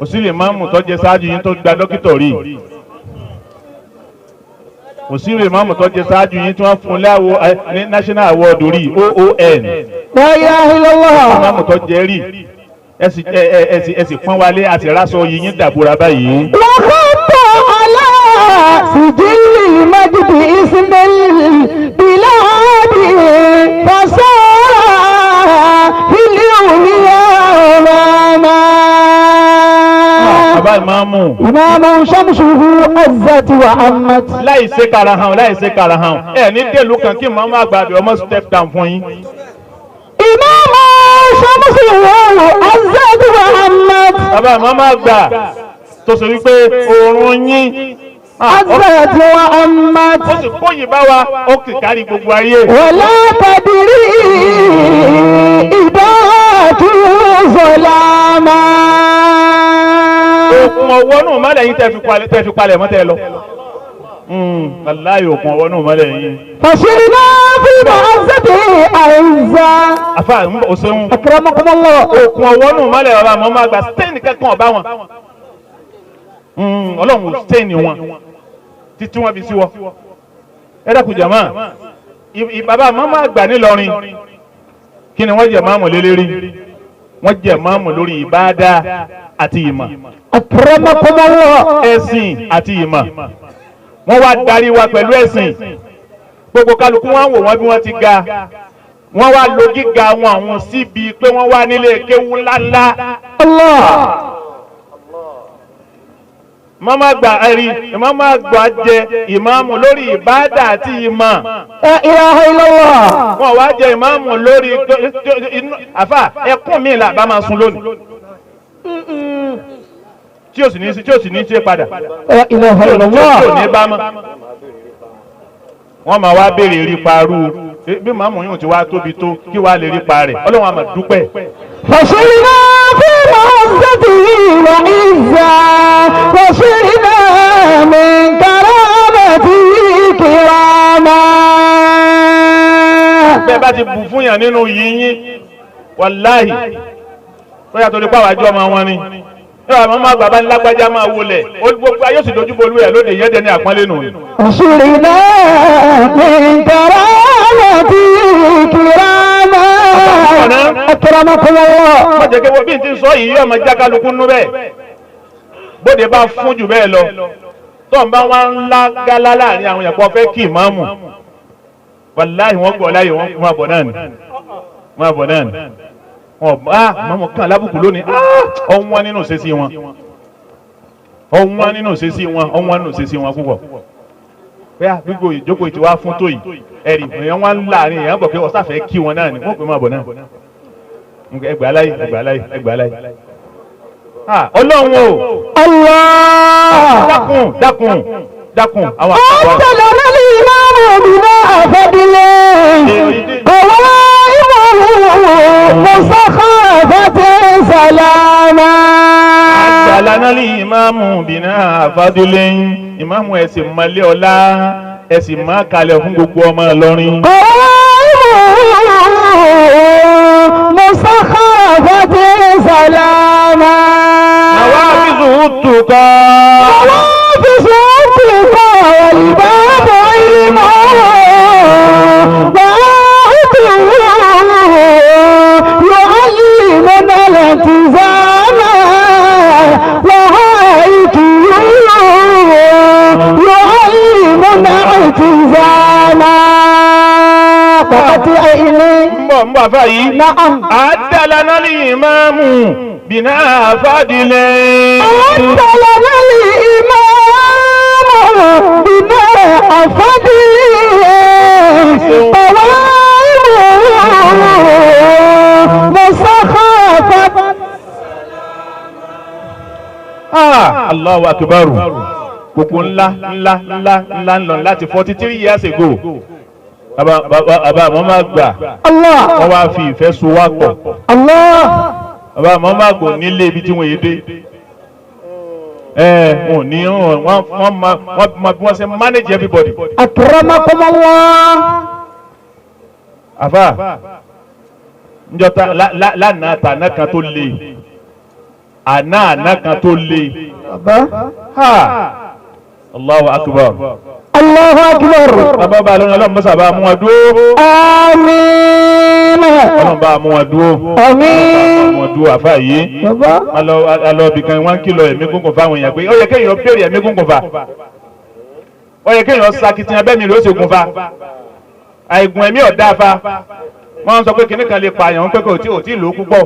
Òsì lè máàmù tó jẹ ṣáájú yín tó gba dókítà rí. Òsì lè máàmù tó jẹ ṣáájú yín tí wọ́n fún láwo ní national award rí, OON. لا إله إلا الله. Máàmù tó jẹ rí, ẹ sì pọ́n wálé àti ráṣọ yìí dàbúrà báyìí. وخط على سجل المجد اسم البلاد فصار في اليوم إماما. Bàbá ìmáàmù. إمام شمسه عزت وعمت. Láì ṣe kara hàn, láì ṣe kara hàn, ẹ ní dèlú kan kí màmá àgbà àbí ọmọ step down fún yín. إمام شمسه عزت وعمت. Bàbá màmá àgbà tó ṣe wípé oòrùn yín عزت وعمت. ó sì kóyìn bá wa, ó kì kárí gbogbo ayé. ولا تدري إذا ظلاما. Òkun ọwọ́ náà má lẹ́yìn tẹ́ fi palẹ̀ mọ́ tẹ́ lọ. Aláyò, òkun ọwọ́ náà má lẹ́yìn. فشرنا في معزته أعزا. Àfa o ṣeun. أكرمكم الله. Òkun ọwọ́ náà má lẹ́yìn, bàbá màmá àgbà stain kankan ọ̀bá wọn. Ọlọ́run ò stain wọn títí wọn fi sí wọ. Ẹ dákun jàmá, bàbá màmá àgbà nílọrin, kí ni wọ́n jẹ máàmù lélẹ́rí? Wọ́n jẹ máàmù lórí ìbáadá àti ìmọ̀. أكرمكم الله. Ẹ̀sìn àti ìmọ̀. Wọ́n wá darí wa pẹ̀lú ẹ̀sìn. Gbogbo kálukú wọn wò wọ́n bí wọ́n ti ga. Wọ́n wá lo gíga wọn àwọn síbi pé wọ́n wá nílé kéwú ńláńlá. الله. Màmá àgbà ẹ̀rí, màmá àgbà jẹ ìmáàmù lórí ìbáàdà àti ìmọ̀. لا إله إلا الله. Wọ́n wá jẹ ìmáàmù lórí àfà ẹkún mi là bá máa sun lónìí tí ò sì ní ṣe padà. لا إله إلا Tí ò ní الله. bá mọ́. Wọ́n máa wá béèrè rí parú bí màmú yóò ti wá tóbi tó, kí wàá lè rí pa rẹ̀. Ọlọ́run àmọ̀ dúpẹ́. فصرنا في معزته وعزا وصرنا من كرامته كراما. Bẹ́ẹ̀ bá ti bù fún yàn nínú yìnyín, wàláhì, bóyá torí pàwọn àjọ ọmọ wọn ni ẹ wà, màmá àgbà bá ní lágbájá máa wọlé, gbogbo ayé sì dojú bolú ẹ lóde yẹn dẹni àpọ́nlé nù. وصرنا من كرامته كراما. أكرمكم الله. Wọ́n jẹ́ kí wọ́n bí n ti sọ yìí yóò máa já kálukú nú bẹ́ẹ̀. Bóde bá fún jù bẹ́ẹ̀ lọ, tó ń bá wọn ńlá gálá láàrin àwọn èèyàn kó fẹ́ kí ìmáàmù, wàláhì, wọ́n gbọ́ láyè wọ́n máa bọ̀ náà ni, máa bọ̀ náà ni. Wọ́n bá ìmáàmù kan lábùkù lónìí, ọ̀wọ́n nínú ìṣesí wọn, ọ̀wọ́n nínú ìṣesí wọn, ọ̀wọ́n nínú ìṣesí wọn púpọ̀. Bẹ́ẹ̀ gbogbo ìjókòó ti wá fún tó yìí, ẹ̀rì èèyàn wọn láàrin èèyàn bọ̀ pé ọ̀sáfẹ́ kí wọn náà ni wọ́n pè máa bọ̀ náà. Ẹgbàá láyé, ẹgbàá láyé, ẹgbàá láyé. Ọlọ́run o. الله. Dákun, dákun, dákun àwọn àkọ́kọ́. أنت لنا الإمام بما فضله قوائمه مسخافة سلاما. Àgbàlánà lè ìmáàmù bìnà àfádúlẹ́yìn ìmáàmù, ẹ̀sìn mọ́lẹ́ ọlá, ẹ̀sìn máa kalẹ̀ fún gbogbo ọmọ Ìlọrin. قوائمه مسخافة سلاما. Àwa àfisùn tùkọ́. نوافذ التقى والباب علمه باعته يعلمنا الالتزام وهايته يعلمنا اعتزاما فقط إليه. Ń bọ̀, ń bọ̀ àfà yìí. نعم. Àdàlánà lè ìmáàmù bìnà àfádìlẹ́yìn. أنت لنا الإمام بما أفضل قوائمه مسخافة. Ah, Allahu akbar. Gbogbo ńlá ńlá ńlá ńlá ńlọ láti 43 years ago. Bàbá bàbá àmọ́ máa gbà الله. Wọ́n wá fi ìfẹ́ so wá pọ̀. الله. Bàbá àmọ́ máa gbò nílé ibi tí wọ́n yé dé. Ẹ wọn ò ní wọ́n mọ bí wọ́n ṣe manage everybody. أكرمكم الله. Àfà njọta lánàá tàná kan tó le àná àná kan tó le ha Allahu akbar. Allahu akbar. Bàbá bá lóyún ọlọ́run mọ́sà bá mú wọn dúró. Àmín. Ọlọ́run bá mú wọn dúró. Àmín. Mú wọn dúró àfà yìí. Bàbá. Alọ́ ibìkan wọ́n ń kìlọ̀ ẹ̀mí gúngùn fáwọn èèyàn pé ó yẹ kéèyàn béèrè ẹ̀mí gúngùn fa. Ó yẹ kéèyàn sakitiyan bẹ́ẹ̀ mi ló ṣe gun fa. Àìgùn ẹ̀mí ọ̀dá fa. Wọ́n sọ pé kinní kan lè pààyàn pé kò tí ò tí ì lò ó púpọ̀.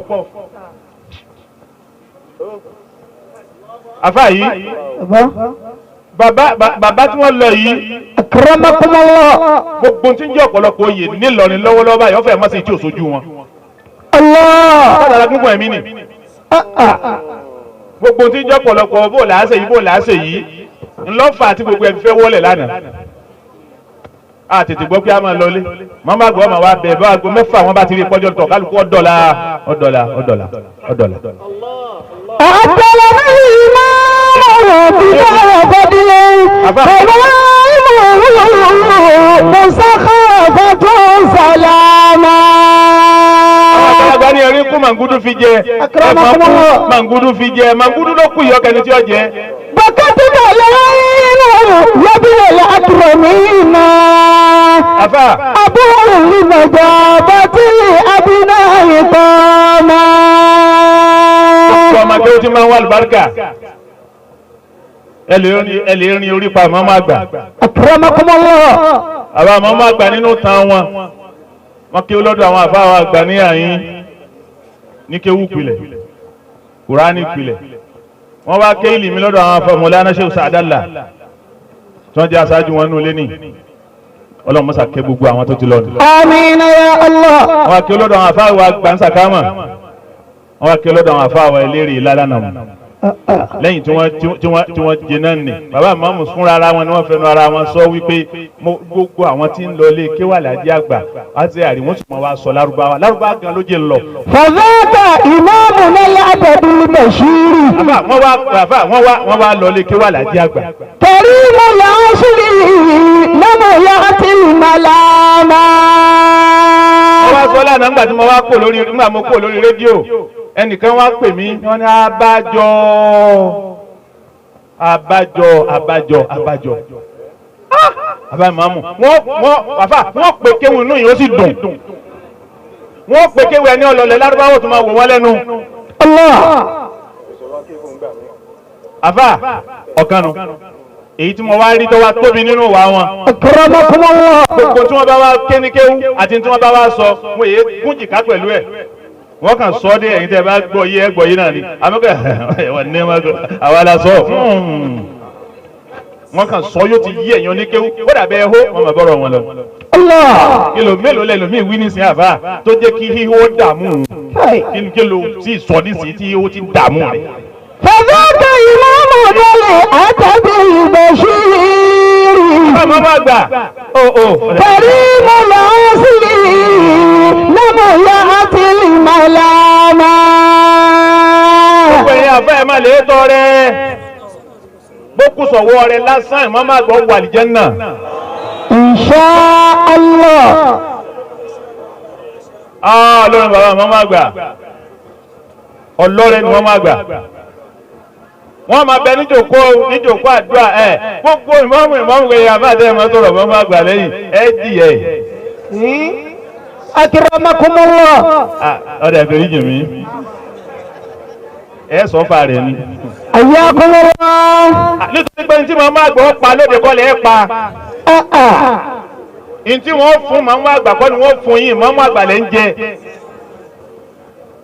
Àfà yìí. Bàbá. Bàbá tí wọ́n lọ yìí. Akramakumullah. Gbogbo tí ń jẹ́ ọ̀pọ̀lọpọ̀ oyè nílọrin lọ́wọ́lọ́wọ́ báyìí ọ̀fẹ́ mọ́sí tí ò sojú wọn. Allah. Látara gúngùn ẹ̀mí ni. Gbogbo tí ń jẹ́ ọ̀pọ̀lọpọ̀ bó làásè yìí bó làásè yìí ńlọ́fà àti gbogbo ẹ̀mí fẹ́ wọlé lánàá. A tètè gbọ́ pé a máa lọlé. Màmá àgbà ọmọ wa bẹ̀ bá aago mẹ́fà wọn bá ti rí pọ́jọ́ tọ̀ kálukú ọ̀dọ́là ọ̀dọ́là ọ̀dọ́là ọ̀dọ́là. Àgbàlagbà ní erin kú màngúdú fi jẹ. Màngúdú fi jẹ. Màngúdú ló kú ìyọkẹni tí ó jẹ. Bàkàtí bàlẹ́ lọ́bí àkùrọ̀mí náà. Àfà. Àbúrò ìmọ̀jọ bàtí àbínà ìtọ́ máa. Ọmọ akéwì tí máa ń wá àlùbáríkà. Ẹ lè rin orí pa màmá àgbà. Akramakumullah. Àbá màmá àgbà nínú tan wọn. Wọ́n kéwú lọ́dọ̀ àwọn àfáà wa àgbà ní àyín ní kéwú pilẹ̀, Kùránì pilẹ̀. Wọ́n wá ké ìlì mi lọ́dọ̀ àwọn afọ Mọ̀lánà Sheikh Sa'dallah tí wọ́n jẹ́ aṣáájú wọn nínú ilé ní. Ọlọ́run mọ́sà kẹ́ gbogbo àwọn tó ti lọ ni. Àmín ya Allah. Wọ́n wá ké lọ́dọ̀ àwọn àfáà wa àgbà ń sàkámà. Wọ́n wá ké lọ́dọ̀ àwọn àfáà wa eléré ìlàlánà mu. Lẹ́yìn tí wọ́n jiná nì bàbá mọ́mù fúnra ara wọn ni wọ́n fẹnu ara wọn sọ wípé gbogbo àwọn tí ń lọ ilé kéwàlájí àgbà àti àrí wọ́n sì mọ̀ wá sọ lárúbáwá lárúbáwá gan ló jẹ́ ń lọ. Fàdákà ìmáàmù náà àbẹ̀dù Bẹ̀ṣírì. Àfà wọ́n wá lọ ilé kéwàlájí àgbà. Torí mo yà á sírí lọ́mọ yà á ti màlámà. Wọ́n wá sọ lánàá nígbà tí mo wá kó lórí nígbà mo kó lórí rédíò. Ẹnìkan wá pè mí wọ́n ní abájọ abájọ abájọ abájọ abájọ wọ́n àfà wọ́n pè kéwù inú yìí ó sì dùn wọ́n pè kéwù ẹni ọlọlẹ lárúbáwò tó máa wò wọ́n lẹ́nu. Àfà ọ̀kanu èyí tí mo wá rí tó wá tóbi nínú wa wọn. Gbogbo tí wọ́n bá wá kéníkéwú àti tí wọ́n bá wá sọ wọ́n èyí gúnjìká pẹ̀lú ẹ̀. Wọ́n kàn sọ dé ẹ̀yin tẹ́ bá gbọ́ yé ẹ gbọ́ yé náà ni àmọ́kẹ́ ẹ̀wọ̀n ní àwa la sọ wọ́n kàn sọ yóò ti yí ẹ̀yin oníkéwú ó dàbẹ́ ẹ hó wọ́n máa bọ́rọ̀ wọn lọ. Kìlò mélòó lẹ́lòmíì wí nísìnyí àbá tó jẹ́ kí híhó dààmú kìlò tí sọ nísìnyí tí híhó ti dààmú rẹ̀. Fàdákà ìmáàmù délé àtàbí Bẹ̀ṣírì. Bàbá bá gbà. Kàrímù làásìrì lọ́mọ ya àti màlámà. Gbogbo ẹ̀yin àfẹ́ ẹ̀ máa lè tọrẹ. Bókù sọ̀wọ́ rẹ lásán ìmọ̀ máa gbọ́ wà àlìjánnà. Insha Allah. Ọlọ́run bàbá màmá gbà. Ọlọ́run ni wọ́n máa gbà. Wọ́n máa bẹ níjòkó níjòkó àdúrà ẹ̀ gbogbo ìmọ̀ọ́mù ìmọ̀ọ́mù kò yẹ àbáàdé ẹ̀ máa sọ̀rọ̀ mọ́ máa gbà lẹ́yìn ẹ̀ jìyẹ. Akramakumullah. Ọ̀dà ìfẹ́ yìí mi ẹ sọ fà rẹ̀ ni. Ayyakumullah. Nítorí pé ntí màmá àgbà pa lóde kọ́lẹ̀ ẹ̀ pa. Ntí wọ́n fún màmá àgbà kọ́ ni wọ́n fún yín màmá àgbà lẹ́ ń jẹ.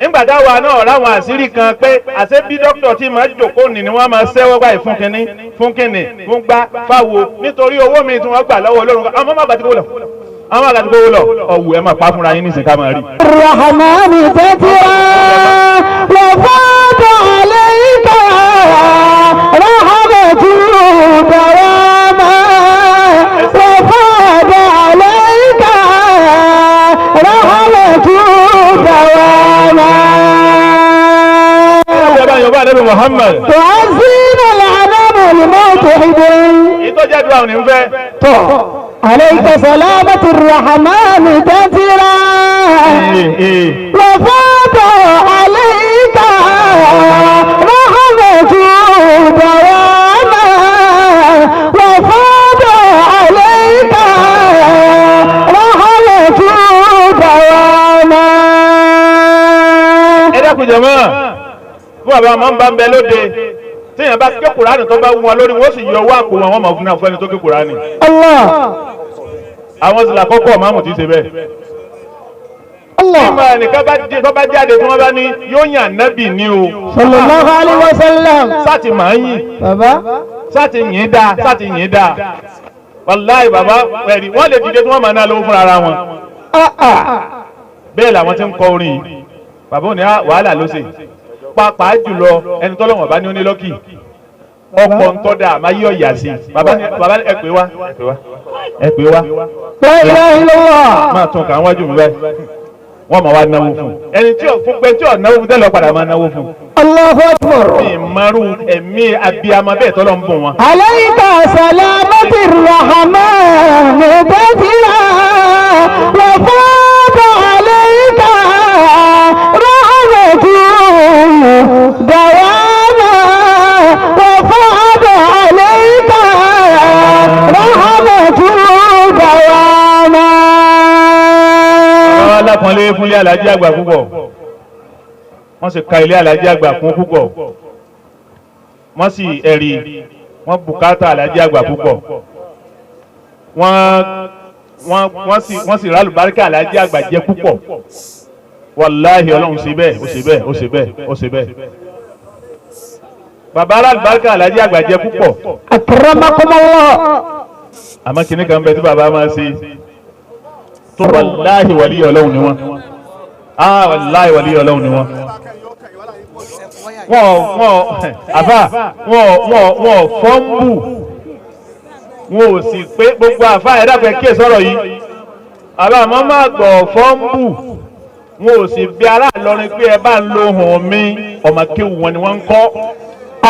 Nígbà táwa náà ráwọn àṣírí kan pé àṣé bí dókítà tí màá jòkó nì ni wọ́n máa ṣẹ́wọ́ báyìí fún kínní fún kínní fún gbá fáwo nítorí owó mi tí wọ́n gbà lọ́wọ́ Ọlọ́run àwọn ọmọ àgbà ti kó lọ àwọn àgbà ti kó lọ ọ̀wù ẹ̀ máa pa fúnra yín nísìnyí ká máa rí. Rahmani tẹ́tíra wà fọ́tò àlẹ́yìnká rahmatu darama wà fọ́tò àlẹ́yìnká rahmatu darama. Yorùbá Ànábì Muhammad. Tọ́sí ní làánà mọ̀lẹ́mọ́ tó ìdè. Ìtọ́jú àdúrà òní ń fẹ́. Tọ́. عليك سلامة الرحمن كثيرا وفاض عليك رحمة دواما وفاض عليك رحمة دواما. Ẹ dákun jẹ̀mọ́, fún bàbá máa ń bá ń bẹ lóde téèyàn bá ké Kùránì tó bá wù wọn lórí wọn ó sì yọ owó àpò wọn, wọn máa fún náà fún ẹni tó ké Kùránì. Allah. Àwọn sì làkọ́kọ́ máàmù tí í ṣe bẹ́ẹ̀. Allah. Ìmọ̀ ẹnìkan bá dé tó bá jáde tí wọ́n bá ní yóò yàn nábì ní o. Sallallahu alayhi wa sallam. Sáàtì máa ń yìn, Bàbá. sáàtì yìn dáa, sáàtì yìn dáa. Wàláì bàbá ẹ̀rí wọ́n lè dìde tí wọ́n máa ná lówó fúnra ara wọn. Bẹ́ẹ̀ làwọn ti ń kọ orin yìí. Bàbá òní wàhálà ló ṣe. Pàápàá jùlọ ẹni tọ́lọ́wọ̀n bá ní onílọ́kì. Ọkọ̀ ń tọ́ da àmọ́ yí ọ̀yà sí. Bàbá ẹ pè wá. Ẹ pè wá. La ilaha illallah. Máa tún kà ń wájú mi báyìí. Wọ́n máa wá náwó fún un. Ẹni tí ò fún pé tí ò náwó fún tẹ́lẹ̀ padà máa náwó fún un. Allahu akbar. Mi márù ẹ̀mí abiyamọ bẹ́ẹ̀ tọ́lọ́ ń bùn wọn. Alayka salamati rahman kathira wa fada alayka rahmatu dawama wa fada alayka rahmatu dawama. Àwọn alákùnrin fúnlé alájí àgbà púpọ̀. Wọ́n sì ka ilé alájí àgbà kún púpọ̀. Wọ́n sì ẹ̀rí wọ́n bùkátà alájí àgbà púpọ̀. Wọ́n sì rálùbáríkà alájí àgbà jẹ́ púpọ̀. Wàláhì Ọlọ́run ṣe bẹ́ẹ̀, ó ṣe bẹ́ẹ̀, ó ṣe bẹ́ẹ̀, ó ṣe bẹ́ẹ̀. Bàbá rálùbáríkà alájí àgbà jẹ́ púpọ̀. Akramakumullah. Àmọ́ kinní kan bẹ tí bàbá máa ṣe tó wàláhì wàlíyé Ọlọ́run ni wọ́n. Wàláhì wàlíyé Ọlọ́run ni wọ́n. Wọ́n fọ́nbù wọn ò sì pé gbogbo àfà ẹ̀dá pẹ̀ kí sọ̀rọ̀ yìí. Àbá àmọ́ máa gbọ̀ fọ́nbù wọn ò sì bí ará Ìlọrin pé ẹ bá ń lo ohùn mi ọmọ kéwù wọn ni wọ́n ń kọ́.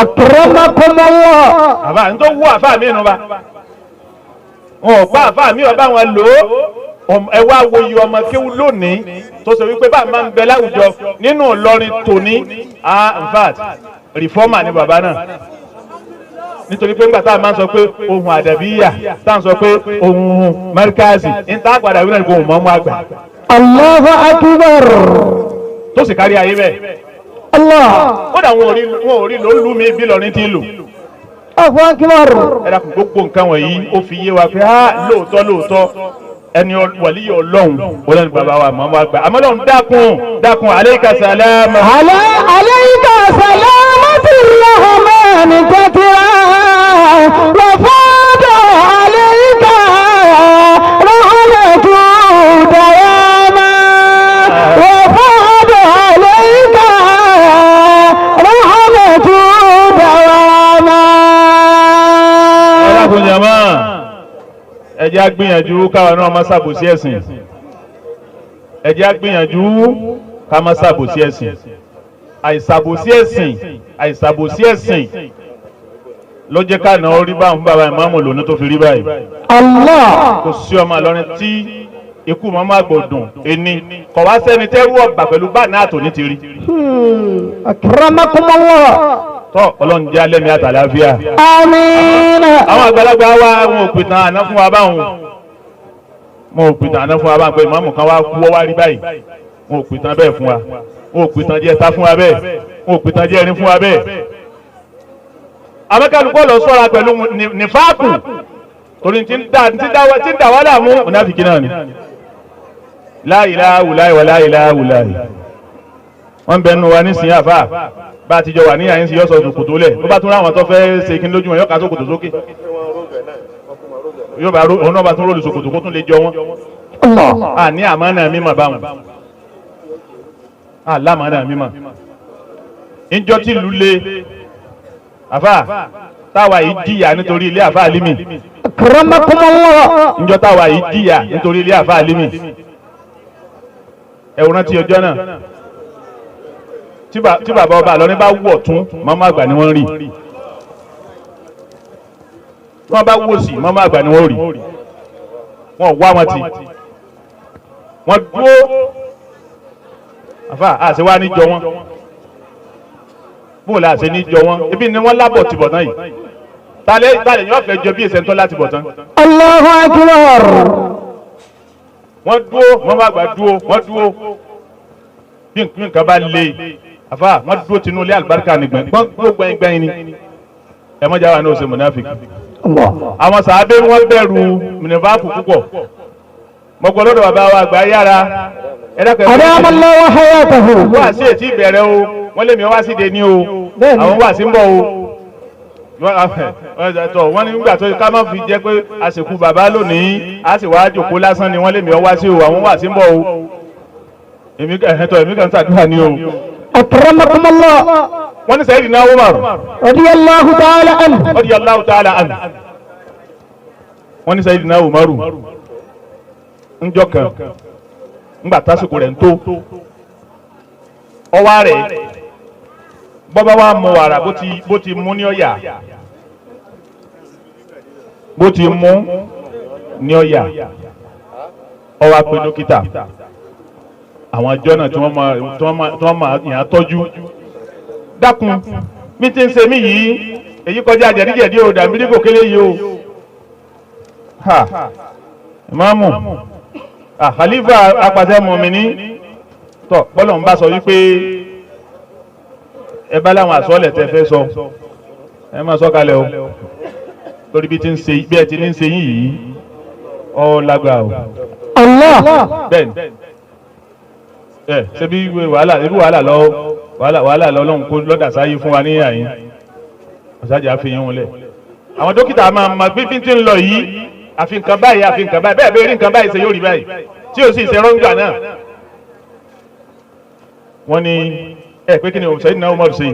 Akramakumullah. Àbá ń tó wú àfà mi nù bá. Wọn ò bá àfà mi ọba wọn lò ó. Ẹ wá wo iye ọmọ kéwú lónìí tó ṣe wípé bá a máa ń bẹ láwùjọ nínú Ìlọrin tòní. In fact reformer ni bàbá náà, nítorí pé ńgbà tá a máa ń sọ pé ohun àdàbíyà tá a ń sọ pé ohun mẹ́ríkàsì ń tá àgbàdà wíwọ́n ní kò mọ́ mú àgbà. Allahu akbar. Tó sì kárí ayé bẹ́ẹ̀. Allah. Kódà wọn ò rí ló ń lú mi bí Ìlọrin ti lù. Allahu akbar. Ẹ dákun gbogbo nǹkan wọ̀nyí ó fi yé wa pé lóòótọ́ lóòótọ́ ẹni wàlíyé Ọlọ́run Ọlọ́run bàbá wa màmá wa gbà àmọ́ Ọlọ́run dákun dákun aleyka salama. Aleyka salamati rahman kathira wa fada aleyka rahmatu dawama wa fada aleyka rahmatu dawama. Ẹ dákun jàmá, ẹ jẹ́ á gbìyànjú káwa náà má ṣàbòsí ẹ̀sìn. Ẹ jẹ́ á gbìyànjú ká má ṣàbòsí ẹ̀sìn. Àìṣàbòsí ẹ̀sìn, àìṣàbòsí ẹ̀sìn ló jẹ́ ká náà rí báwọn bàbá ìmáàmù lónìí tó fi rí báyìí. Allah. Kò sí ọmọ Ìlọrin tí ikú màmá àgbọ̀dùn ẹni kò wá sẹ́ni tẹ́rù ọ̀bà pẹ̀lú bá náà tòní ti rí. Akramakumullah. Tọ́ Ọlọ́run jẹ́ alẹ́ mi àtàlàáfíà. Àmín. Àwọn àgbàlagbà wa wọn ò pìtàn àná fún wa báwọn. Wọn ò pìtàn àná fún wa báwọn pé ìmáàmù kan wá kú ọ wá rí báyìí. Wọn ò pìtàn bẹ́ẹ̀ fún wa. Wọn ò pìtàn jẹ́ ta fún wa bẹ́ẹ̀. Wọn ò pìtàn jẹ́ ẹni fún wa bẹ́ẹ̀. Àmọ́kálukọ́ lọ sọ́ra pẹ̀lú nífàákù torí ti ń dà wá láàmú mùnáfíkì náà ni. La ilaha wùláì wà la ilaha wùláì. Wọ́n bẹ nu wa nísìnyí àfà bá a ti jọ wà ní àyín sí yọ sọ sòkòtò lẹ̀ bó bá tún ráwọn tó fẹ́ ṣe kí n lójú wọn yọ ká sòkòtò sókè yóò bá òun náà bá tún róòlù sòkòtò kó tún lè jọ wọn. A ní àmánà mímọ̀ báwọn a lámànà mímọ̀ níjọ́ tí ìlú le àfà táwa yìí jìyà nítorí ilé àfà àlímì. Akramakumullah. Níjọ́ táwa yìí jìyà nítorí ilé àfà àlímì. Ẹ wò rántí ọjọ́ náà tí bàbá ọba Ìlọrin bá wọ̀ tún màmá àgbà ni wọ́n rí. Tí wọ́n bá wò sí màmá àgbà ni wọ́n rí. Wọn wá wọn tì, wọ́n dúró àfa àṣẹ wa ní jọ wọn, bóòlù àṣẹ ní jọ wọn, ebi ni wọ́n lábọ̀ tìbọ̀ tán yìí. Talẹ talẹ yóò fẹ́ jọ bí ẹsẹ̀ ń tọ́ láti bọ̀ tán. Allahu akbar. Wọ́n dúró, wọ́n bá gbà dúró, wọ́n dúró bí nǹkan bá le àfa, wọ́n dúró tinú ilé àlùbáríkà ni gbọ̀ngbọ̀n gbọ̀ngbọ̀n ni. Ẹ mọ̀jà wà ní oṣù mọ̀nàfíkì. Àwọn sàábé wọn bẹ̀rù mìnìfàkù púpọ̀. Mo gbọ́ lọ́dọ̀ bàbá wa àgbà yára. Ẹ dákẹ́. Adamallahu hayatahu. Wọ́n àti ètí ìbẹ̀rẹ̀ o, wọ́n lé mi wá sí de ní o, àwọn wà sí ń bọ̀ o. Wọ́n ní nígbà tó ká má fi jẹ́ pé àsìkò bàbá lónìí a sì wá jòkó lásán ni wọ́n lé mi wá sí o, àwọn wà sí ń bọ̀ o. Èmi kàn ń ṣàdúrà ní o. Akramakumullah. Wọ́n ní Sayyidina Umar. Radiyallahu ta'ala anhu. Radiyallahu ta'ala anhu. Wọ́n ní Sayyidina Umaru ńjọ́ kan ńgbà tásìkò rẹ̀ ń tó ọwá rẹ̀ bọ́bá wa mọ wàrà bó ti mú ní ọ̀yà, bó ti mú ní ọ̀yà, ọwá pé dókítà àwọn àjọ náà tí wọ́n máa yàn án tọ́jú. Dákun, mi ti ń ṣe mí yìí, èyí kọjá jẹ̀díjẹ̀dí o, dàbí kò kéré yìí o. Ha ìmáàmù àkhàlífà apàṣẹ mọ̀mìnì tọ̀ bọ́lọ̀ ń bá sọ wípé ẹ bá láwọn àsọ̀lẹ̀ tẹ fẹ́ sọ, ẹ máa sọ kalẹ̀ o, torí bí ti ń ṣe bí ẹ ti ní ń ṣe yín yìí ọ lágbà o. Allah. Bẹ́ẹ̀ni ẹ ṣe bí wàhálà ṣe bí wàhálà lọ wàhálà lọ lọ́hùn kó lọ́dà sáyé fún wa ní àyín ọ̀sájà fi yín wọn lẹ̀. Àwọn dókítà máa ma bí bí ti ń lọ yìí, àfi nǹkan báyìí, àfi nǹkan báyìí, bẹ́ẹ̀ bẹ́ẹ̀ rí nǹkan báyìí ṣe yóò rí báyìí tí o sì ṣe rọ́ngbà náà. Wọ́n ní ẹ pé kí ni Sayyidina Umar ṣe?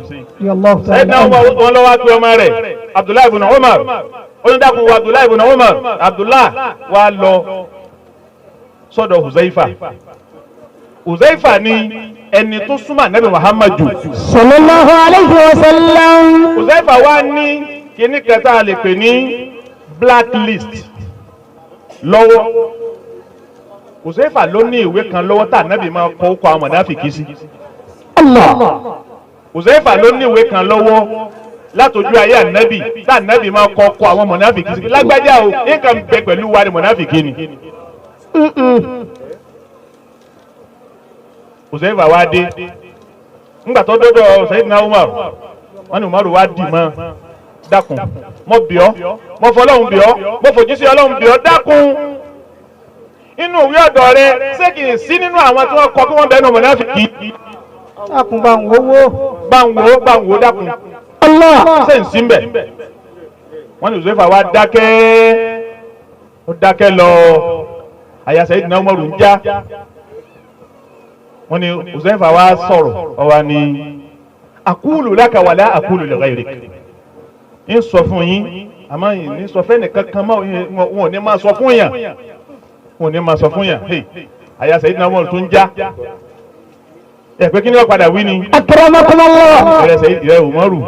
Sayyidina Umar wọn lọ wá pé ọmọ rẹ̀ Abdullahi ibn Umar, onídàkùn wa Abdullahi ibn Umar, Abdullahi wa lọ sọ́dọ̀ Huzaifa. Huzaifa ni ẹni tó súnmọ́ Ànábì Muhammadu sallallahu alayhi wa sallam. Huzaifa wa ní kíní kẹta lè pè ní blacklist lọ́wọ́. Huzaifa ló ní ìwé kan lọ́wọ́ tá Ànábì máa kọ ókọ àwọn mọ̀náfìkì sí. Allah. Huzaifa ló ní ìwé kan lọ́wọ́ látọjú ayé Ànábì tá Ànábì máa kọ ókọ àwọn mọ̀náfìkì sí. Lágbájá o, nǹkan bẹ pẹ̀lú wa ni mọ̀náfìkì ni. Huzaifa wá dé ńgbà tó dọ́dọ̀ Sayyidina Umar, wọ́n ní Umar wá dì mọ́, dákun mo bì ọ́, mo fọlọ́hún bì ọ́, mo fòjíṣẹ́ Ọlọ́hun bì ọ́, dákun inú ìwé ọ̀dọ̀ rẹ ṣé kì í sí nínú àwọn tí wọ́n kọ kí wọ́n bẹ̀rẹ̀ mọ̀náfìkì. Dákun bá ń wowó. Bá ń wo, bá ń wo, dákun. Allah. Ṣé ń sí ń bẹ̀? Wọ́n ní Huzaifa wá dákẹ́, ó dákẹ́ lọ, àyà Sayyidina Umar ń já. Wọ́n ní Huzaifa wá sọ̀rọ̀, ó wá ní aqulu laka wala aqulu li ghayrik. Ń sọ fún yín, àmọ́ ní sọ fẹ́ nìkan kan mọ́, wọn ò ní máa sọ fún yàn, wọn ò ní máa sọ fún yàn. Àyà Sayyidina Umar tún já. Ẹ pé kí ni wọ́n padà wí ni. Akramakumullah. Ìrẹsẹ̀ ìrẹ Umaru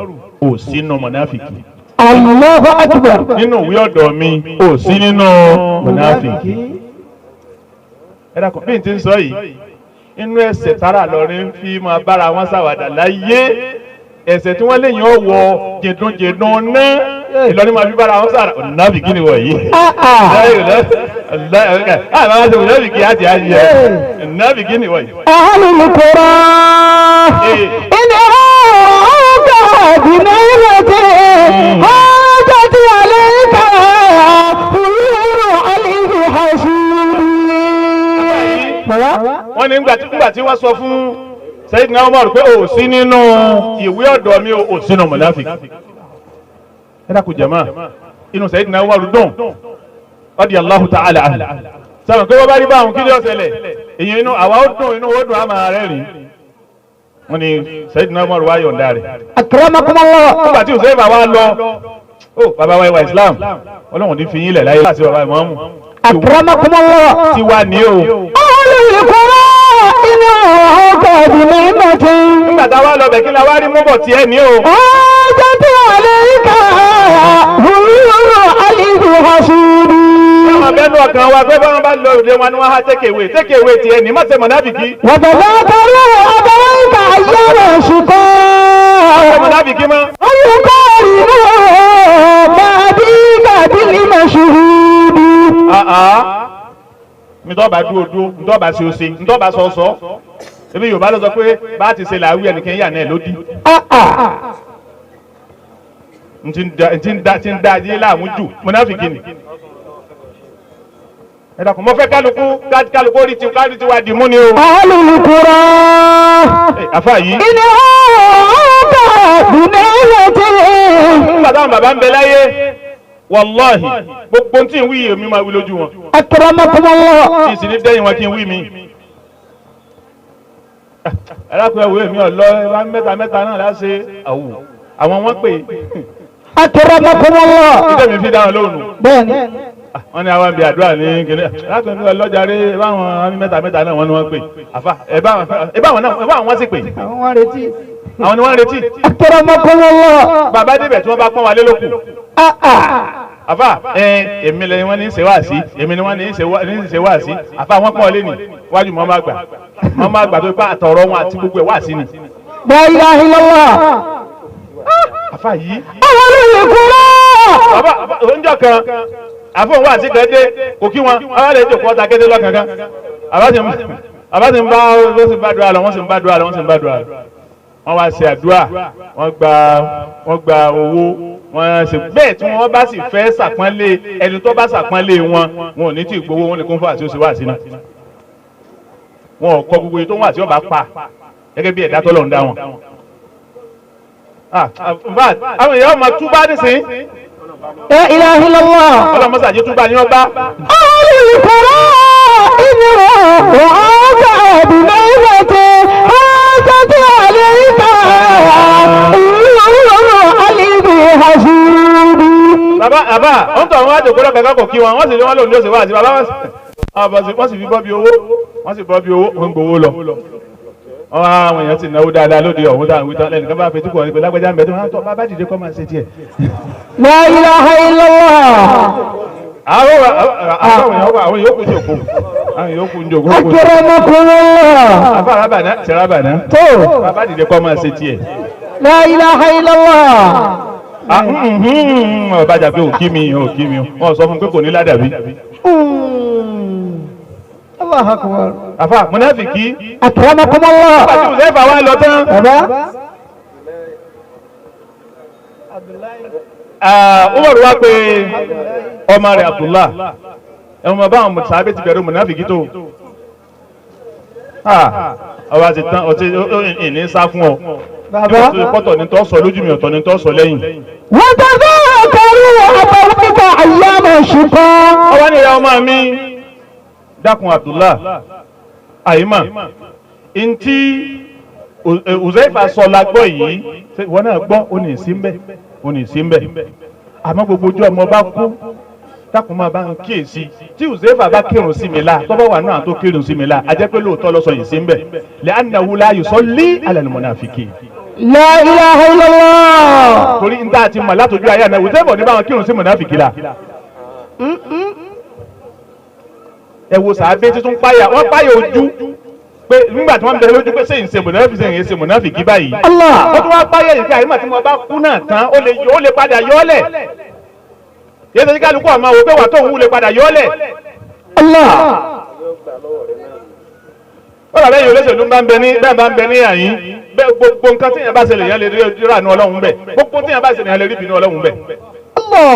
ò sínú mọ̀náfìkì. Allahu akbar. Nínú ìwé ọ̀dọ̀ mi ò sí nínú mọ̀náfìkì. Ẹ dákun bí n ti ń sọ yìí, inú ẹ̀ṣẹ̀ tára lọrin fi máa bára wọn ṣàwàdà láyé, ẹ̀ṣẹ̀ tí wọ́n léyìn ọ̀wọ́ jẹ̀dùnjẹ̀dùn ná Ìlọrin máa fi bára wọn ṣàwàdà. Mọ̀náfìkì ni wọ̀nyí. Mọ̀náfìkì ni wọ̀nyí. Ahlul qura in ra'awka bi ni'matin hajat alayka huru alayhi hasudi. Wọ́n ní nígbà tí wọ́n sọ fún Sayyidina Umar pé ò sí nínú ìwé ọ̀dọ̀ mi, ò sínú mọ̀náfìkì. Ẹ dákun jàmá, inú Sayyidina Umar dùn radiyallahu ta'ala anhu. Sábà pé wọ́n bá rí báwọn kí ni ó ṣẹlẹ̀, èyí inú àwa ó dùn, inú ó dùn, á máa rẹ́rìn-ín. Wọ́n ní Sayyidina Umar wá yọ̀ǹda rẹ̀. Akramakumullah. Nígbà tí Huzaifa wá lọ, ó bàbá wa ìwà Islam, Ọlọ́run ní fi yín lẹ̀ láyé láti bàbá ìmọ̀ọ́mù. Akramakumullah. Tiwa ní o. Ahlul qura in ra'awka bi ni'matin. Nígbà tá a wá lọ bẹ̀ kí la wá rí mú bọ̀ tiẹ̀ ní o. Hajat alayka huru alayhi hasudi. Wọ́n máa bẹ́ẹ̀ ọkàn wa pé báwọn bá lọ òde wọn ni wọ́n á take away take away tiẹ̀ ní má ṣe mọ̀nàfìkì. وتذاكروا أبويك أيام Má ṣe الشقاء mọ̀nàfìkì mọ́. ويقارنوا بعديك بالمشهود Ntọ́ bá dúró dúró, ntọ́ bá ṣe ó ṣe, ntọ́ bá sọ sọ. Ebi Yorùbá ló sọ pé bá a ti ṣe làwí ẹnìkan yà náà lódì. Ntí ń da ntí ń da ntí ń da ayé láàmú jù mọ̀nàfìkì ni. Ẹ dákun, mo fẹ́ kálukú kálukú orí ti kárí ti wá di mú ni o. أهل القرى Ẹ, Àfa yìí. إن أنت بنعمة Nígbà táwọn bàbá ń bẹ láyé, wàláhì, gbogbo tí ń wí èmi máa wí lójú wọn. أكرمكم الله Kí n sì ní dẹ́yìn wọn kí n wí mi. Alákùnrin ẹ̀wọ̀ èmi ọ̀lọ́ ẹ bá mẹ́ta mẹ́ta náà láṣẹ àwù. Àwọn wọn pè é. أكرمكم الله Ìdẹ́ mi fi dáhùn lóhùn. بني Wọ́n ní àwọn ibi àdúrà ní kìnìún. Alákùnrin mi ọlọ́jàre báwọn àmì mẹ́ta mẹ́ta náà wọ́n ní wọ́n pè. Àfa ẹ̀ báwọn náà ẹ̀ báwọn wọ́n sì pè. Àwọn ni wọ́n ń retí. أكرمكم الله Bàbá débẹ̀ tí wọ́n bá pọ́n wa lé lókù. Àfà ẹ èmi lẹ́yìn wọ́n ní í ṣe wá sí, èmi ni wọ́n ní í ṣe wá sí. Àfà wọ́n pọ́n lé ní wájú mọ́ máa gbà mọ́ máa gbà tó ipá àtọ̀rọ̀ wọn àti gbogbo ẹ̀ wá sí ni. لا إله إلا الله Àfà yìí. أهل القرى Bàbá oúnjẹ kan àfọ̀n wá sí kan dé kò kí wọn àwọn àlejò jòkó ọta kéde lọ́kànkan. Àbá sì ń bá wọ́n sì ń bá dùn àlọ́ wọ́n sì ń bá dùn àlọ́ wọ́n sì ń bá dùn àlọ́. Wọ́n wá ṣe àdúrà, wọ́n gba owó, wọ́n ṣe bẹ́ẹ̀ tí wọ́n bá sì fẹ́ ṣàpọ́nlé ẹni tó bá ṣàpọ́nlé wọn, wọn ò ní tí ì gbowó wọn lè kún fún àti oṣù wá sí náà. Wọn ò kọ gbogbo èyí tó ń wà tí wọ́n bá pa gẹ́gẹ́ bí ẹ̀dá tọ́lọ̀ ń dá wọn. In fact, àwọn èèyàn ọmọ túbá nísìnyí. لا إله إلا الله Ọlọ́mọsàájú túbá ni wọ́n bá. أهل القرى إن رعاك بنعمة حازت عليك عليك حسود Bàbá àbá ó ń tọ̀ wọ́n á jòkó lọ́kàkà kò kí wọn, wọ́n sì ní wọ́n lòun ní oṣù wá àti bàbá wọ́n sì fi bọ́ bí owó, wọ́n sì bọ́ bí owó, wọ́n ń gbowó lọ. Wọ́n wá àwọn èèyàn sì náwó dáadáa lóde ọ̀hún táwọn wí tán lẹ́nu kan bá fetí kọ̀ ní pé lágbájá ń bẹ tó wọ́n á tọ́ bá dìde kọ́ máa ṣe tiẹ̀. لا إله إلا الله Àwọn àwọn yòókù jòkó, àwọn yòókù ń jòkó. أكرمكم الله Àbá rábàná ti rábàná, تو bàbá dìde kọ́ máa ṣe tiẹ̀. لا إله إلا الله Ọba jà pé òkí mi òkí mi, wọ́n sọ fún mi pé kò ní ládàbí. الله أكبر Àfà mùnáfìkì. أكرمكم الله Nígbà tí Huzaifa wá lọ tán. بابا Umar wá pé ọmọ rẹ̀ Abdullah, ẹ̀wọ̀n bàbá àwọn sàábé ti bẹ̀rù mùnáfìkì tó. Ọba ti tán ọtí ìní sá fún ọ. Bàbá. Pọ́tọ̀ ní tó sọ lójú mi, ọ̀tọ̀ ní tó sọ lẹ́yìn. وتذاكروا أبويك أيام الشقاء Ọba ní ìyá ọmọ mi, dákun Abdullah, àyímà, ntí Huzaifa sọ la gbọ́ yìí, ìwọ náà gbọ́, ó ní ìsín bẹ́ẹ̀, ó ní ìsín bẹ́ẹ̀. Àmọ́ gbogbo ojú ọmọ bá kú, dákun máa bá ń kíyèsí. Tí Huzaifa bá kírun sí mi la, tọ́bọ̀ wà náà tó kírun sí mi la, a jẹ́ pé lóòótọ́ ló sọ yìí sí ń bẹ̀. Li'annahu la yusalli ala al-munafiqin. لا إله إلا الله Torí n ta ti mọ̀ látọjú ayé àná, Huzaifa ní báwọn kírun sí mùnàfìkì la. Ẹ wo sàábé títún páyà, wọ́n páyà ojú pé nígbà tí wọ́n bẹ lójú pé ṣé ìṣe mùnàfìkì ṣe ìṣe mùnàfìkì báyìí. الله Ó tún wá páyà yìí pé àyè mà tí mo bá kú náà tán, ó lè padà yọ́lẹ̀. Yéé ṣe kálukú àmọ́ wò pé wà tó ń wú lè padà yọ́lẹ̀. الله Ó dàbẹ́ yìí olóṣèlú bá ń bẹ ní bẹ́ẹ̀ bá ń bẹ ní àyín bẹ́ẹ̀ gbogbo nǹkan tí yẹn bá ṣẹlẹ̀ yẹn lè rí ìrànú Ọlọ́run bẹ́ẹ̀, gbogbo tí yẹn bá ṣẹlẹ̀ yẹn lè rí ìbínú Ọlọ́run bẹ́ẹ̀. الله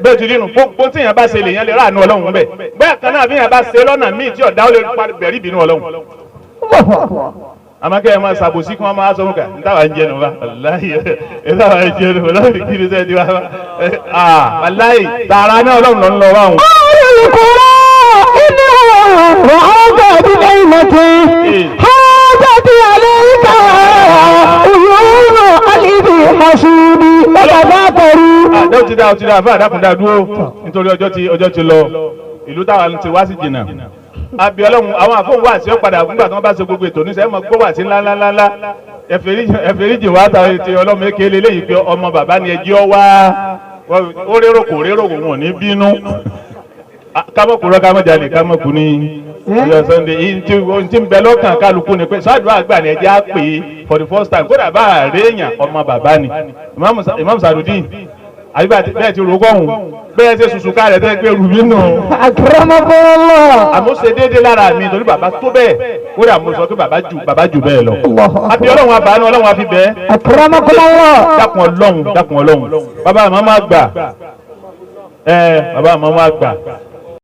Bẹ́ẹ̀ ti rí nu, gbogbo tí yẹn bá ṣẹlẹ̀ yẹn lè ráàánú Ọlọ́run bẹ́ẹ̀. Bẹ́ẹ̀ kan náà bí yẹn bá ṣe lọ́nà míì tí ọ̀dá ó lè bẹ̀rí ìbínú Ọlọ́run. الله أكبر Àmọ́ kẹ́ ẹ máa ṣàbòsí kí wọ́n máa sọ fún ká ntàwá ń jẹnu wa wàláyé ntàwá ń jẹnu wàláyé kí ni sẹ́ẹ̀ di wa wàláyé tààrà náà Ọlọ́run ló ń lọ wáhùn. أهل القرى إن رعاك بنعمة حاجت عليك عيون قلبي حسود وتذاكروا Àdé ti dá ó ti dá àfáà dákun dá dúró nítorí ọjọ́ ti lọ, ìlú táwa ti wá sí jìnnà. Àbí Ọlọ́run àwọn àfọ̀n wà sí ọ̀padà nígbà tí wọ́n bá ṣe gbogbo ètò níṣẹ́ ẹ̀ mọ̀ gbọ́ wà sí ńláńláńlá. Ẹ̀fẹ̀ríjì wá ta ti ọlọ́mọ éke eléyìí pé ọmọ bàbá ni ẹjọ́ wá Ó rérò kò rérò, wọn ò ní bínú. Kámọ́kù rọ, kámọ́jalè, kámọ́kù ní ọjọ́ Sunday yìí tí ohun tí ń bẹ lọ́kàn kálukú ni pé sádùá àgbà ni ẹjẹ́ á pè é for the first time. Kódà bá a rí èèyàn, ọmọ bàbá ni Imam Sadudeen, àbí bẹ́ẹ̀ ti rò kọ́hún, bẹ́ẹ̀ ṣe ṣùṣù ká rẹ̀ tẹ́ gbé rubí nù. أكرمكم الله. Àmọ́ ṣe déédéé lára mi, torí bàbá tó bẹ́ẹ̀. Kódà mo sọ pé bàbá jù bẹ́ẹ̀ lọ. الله Àbí أكبر. Ọlọ́run àbánu, Ọlọ́run àfi bẹ́ẹ̀. أكرمكم الله. Dákun Ọlọ́run, dákun Ọlọ́run, bàbá àmọ́ máa gbà ẹ, bàbá àmọ́ máa gbà.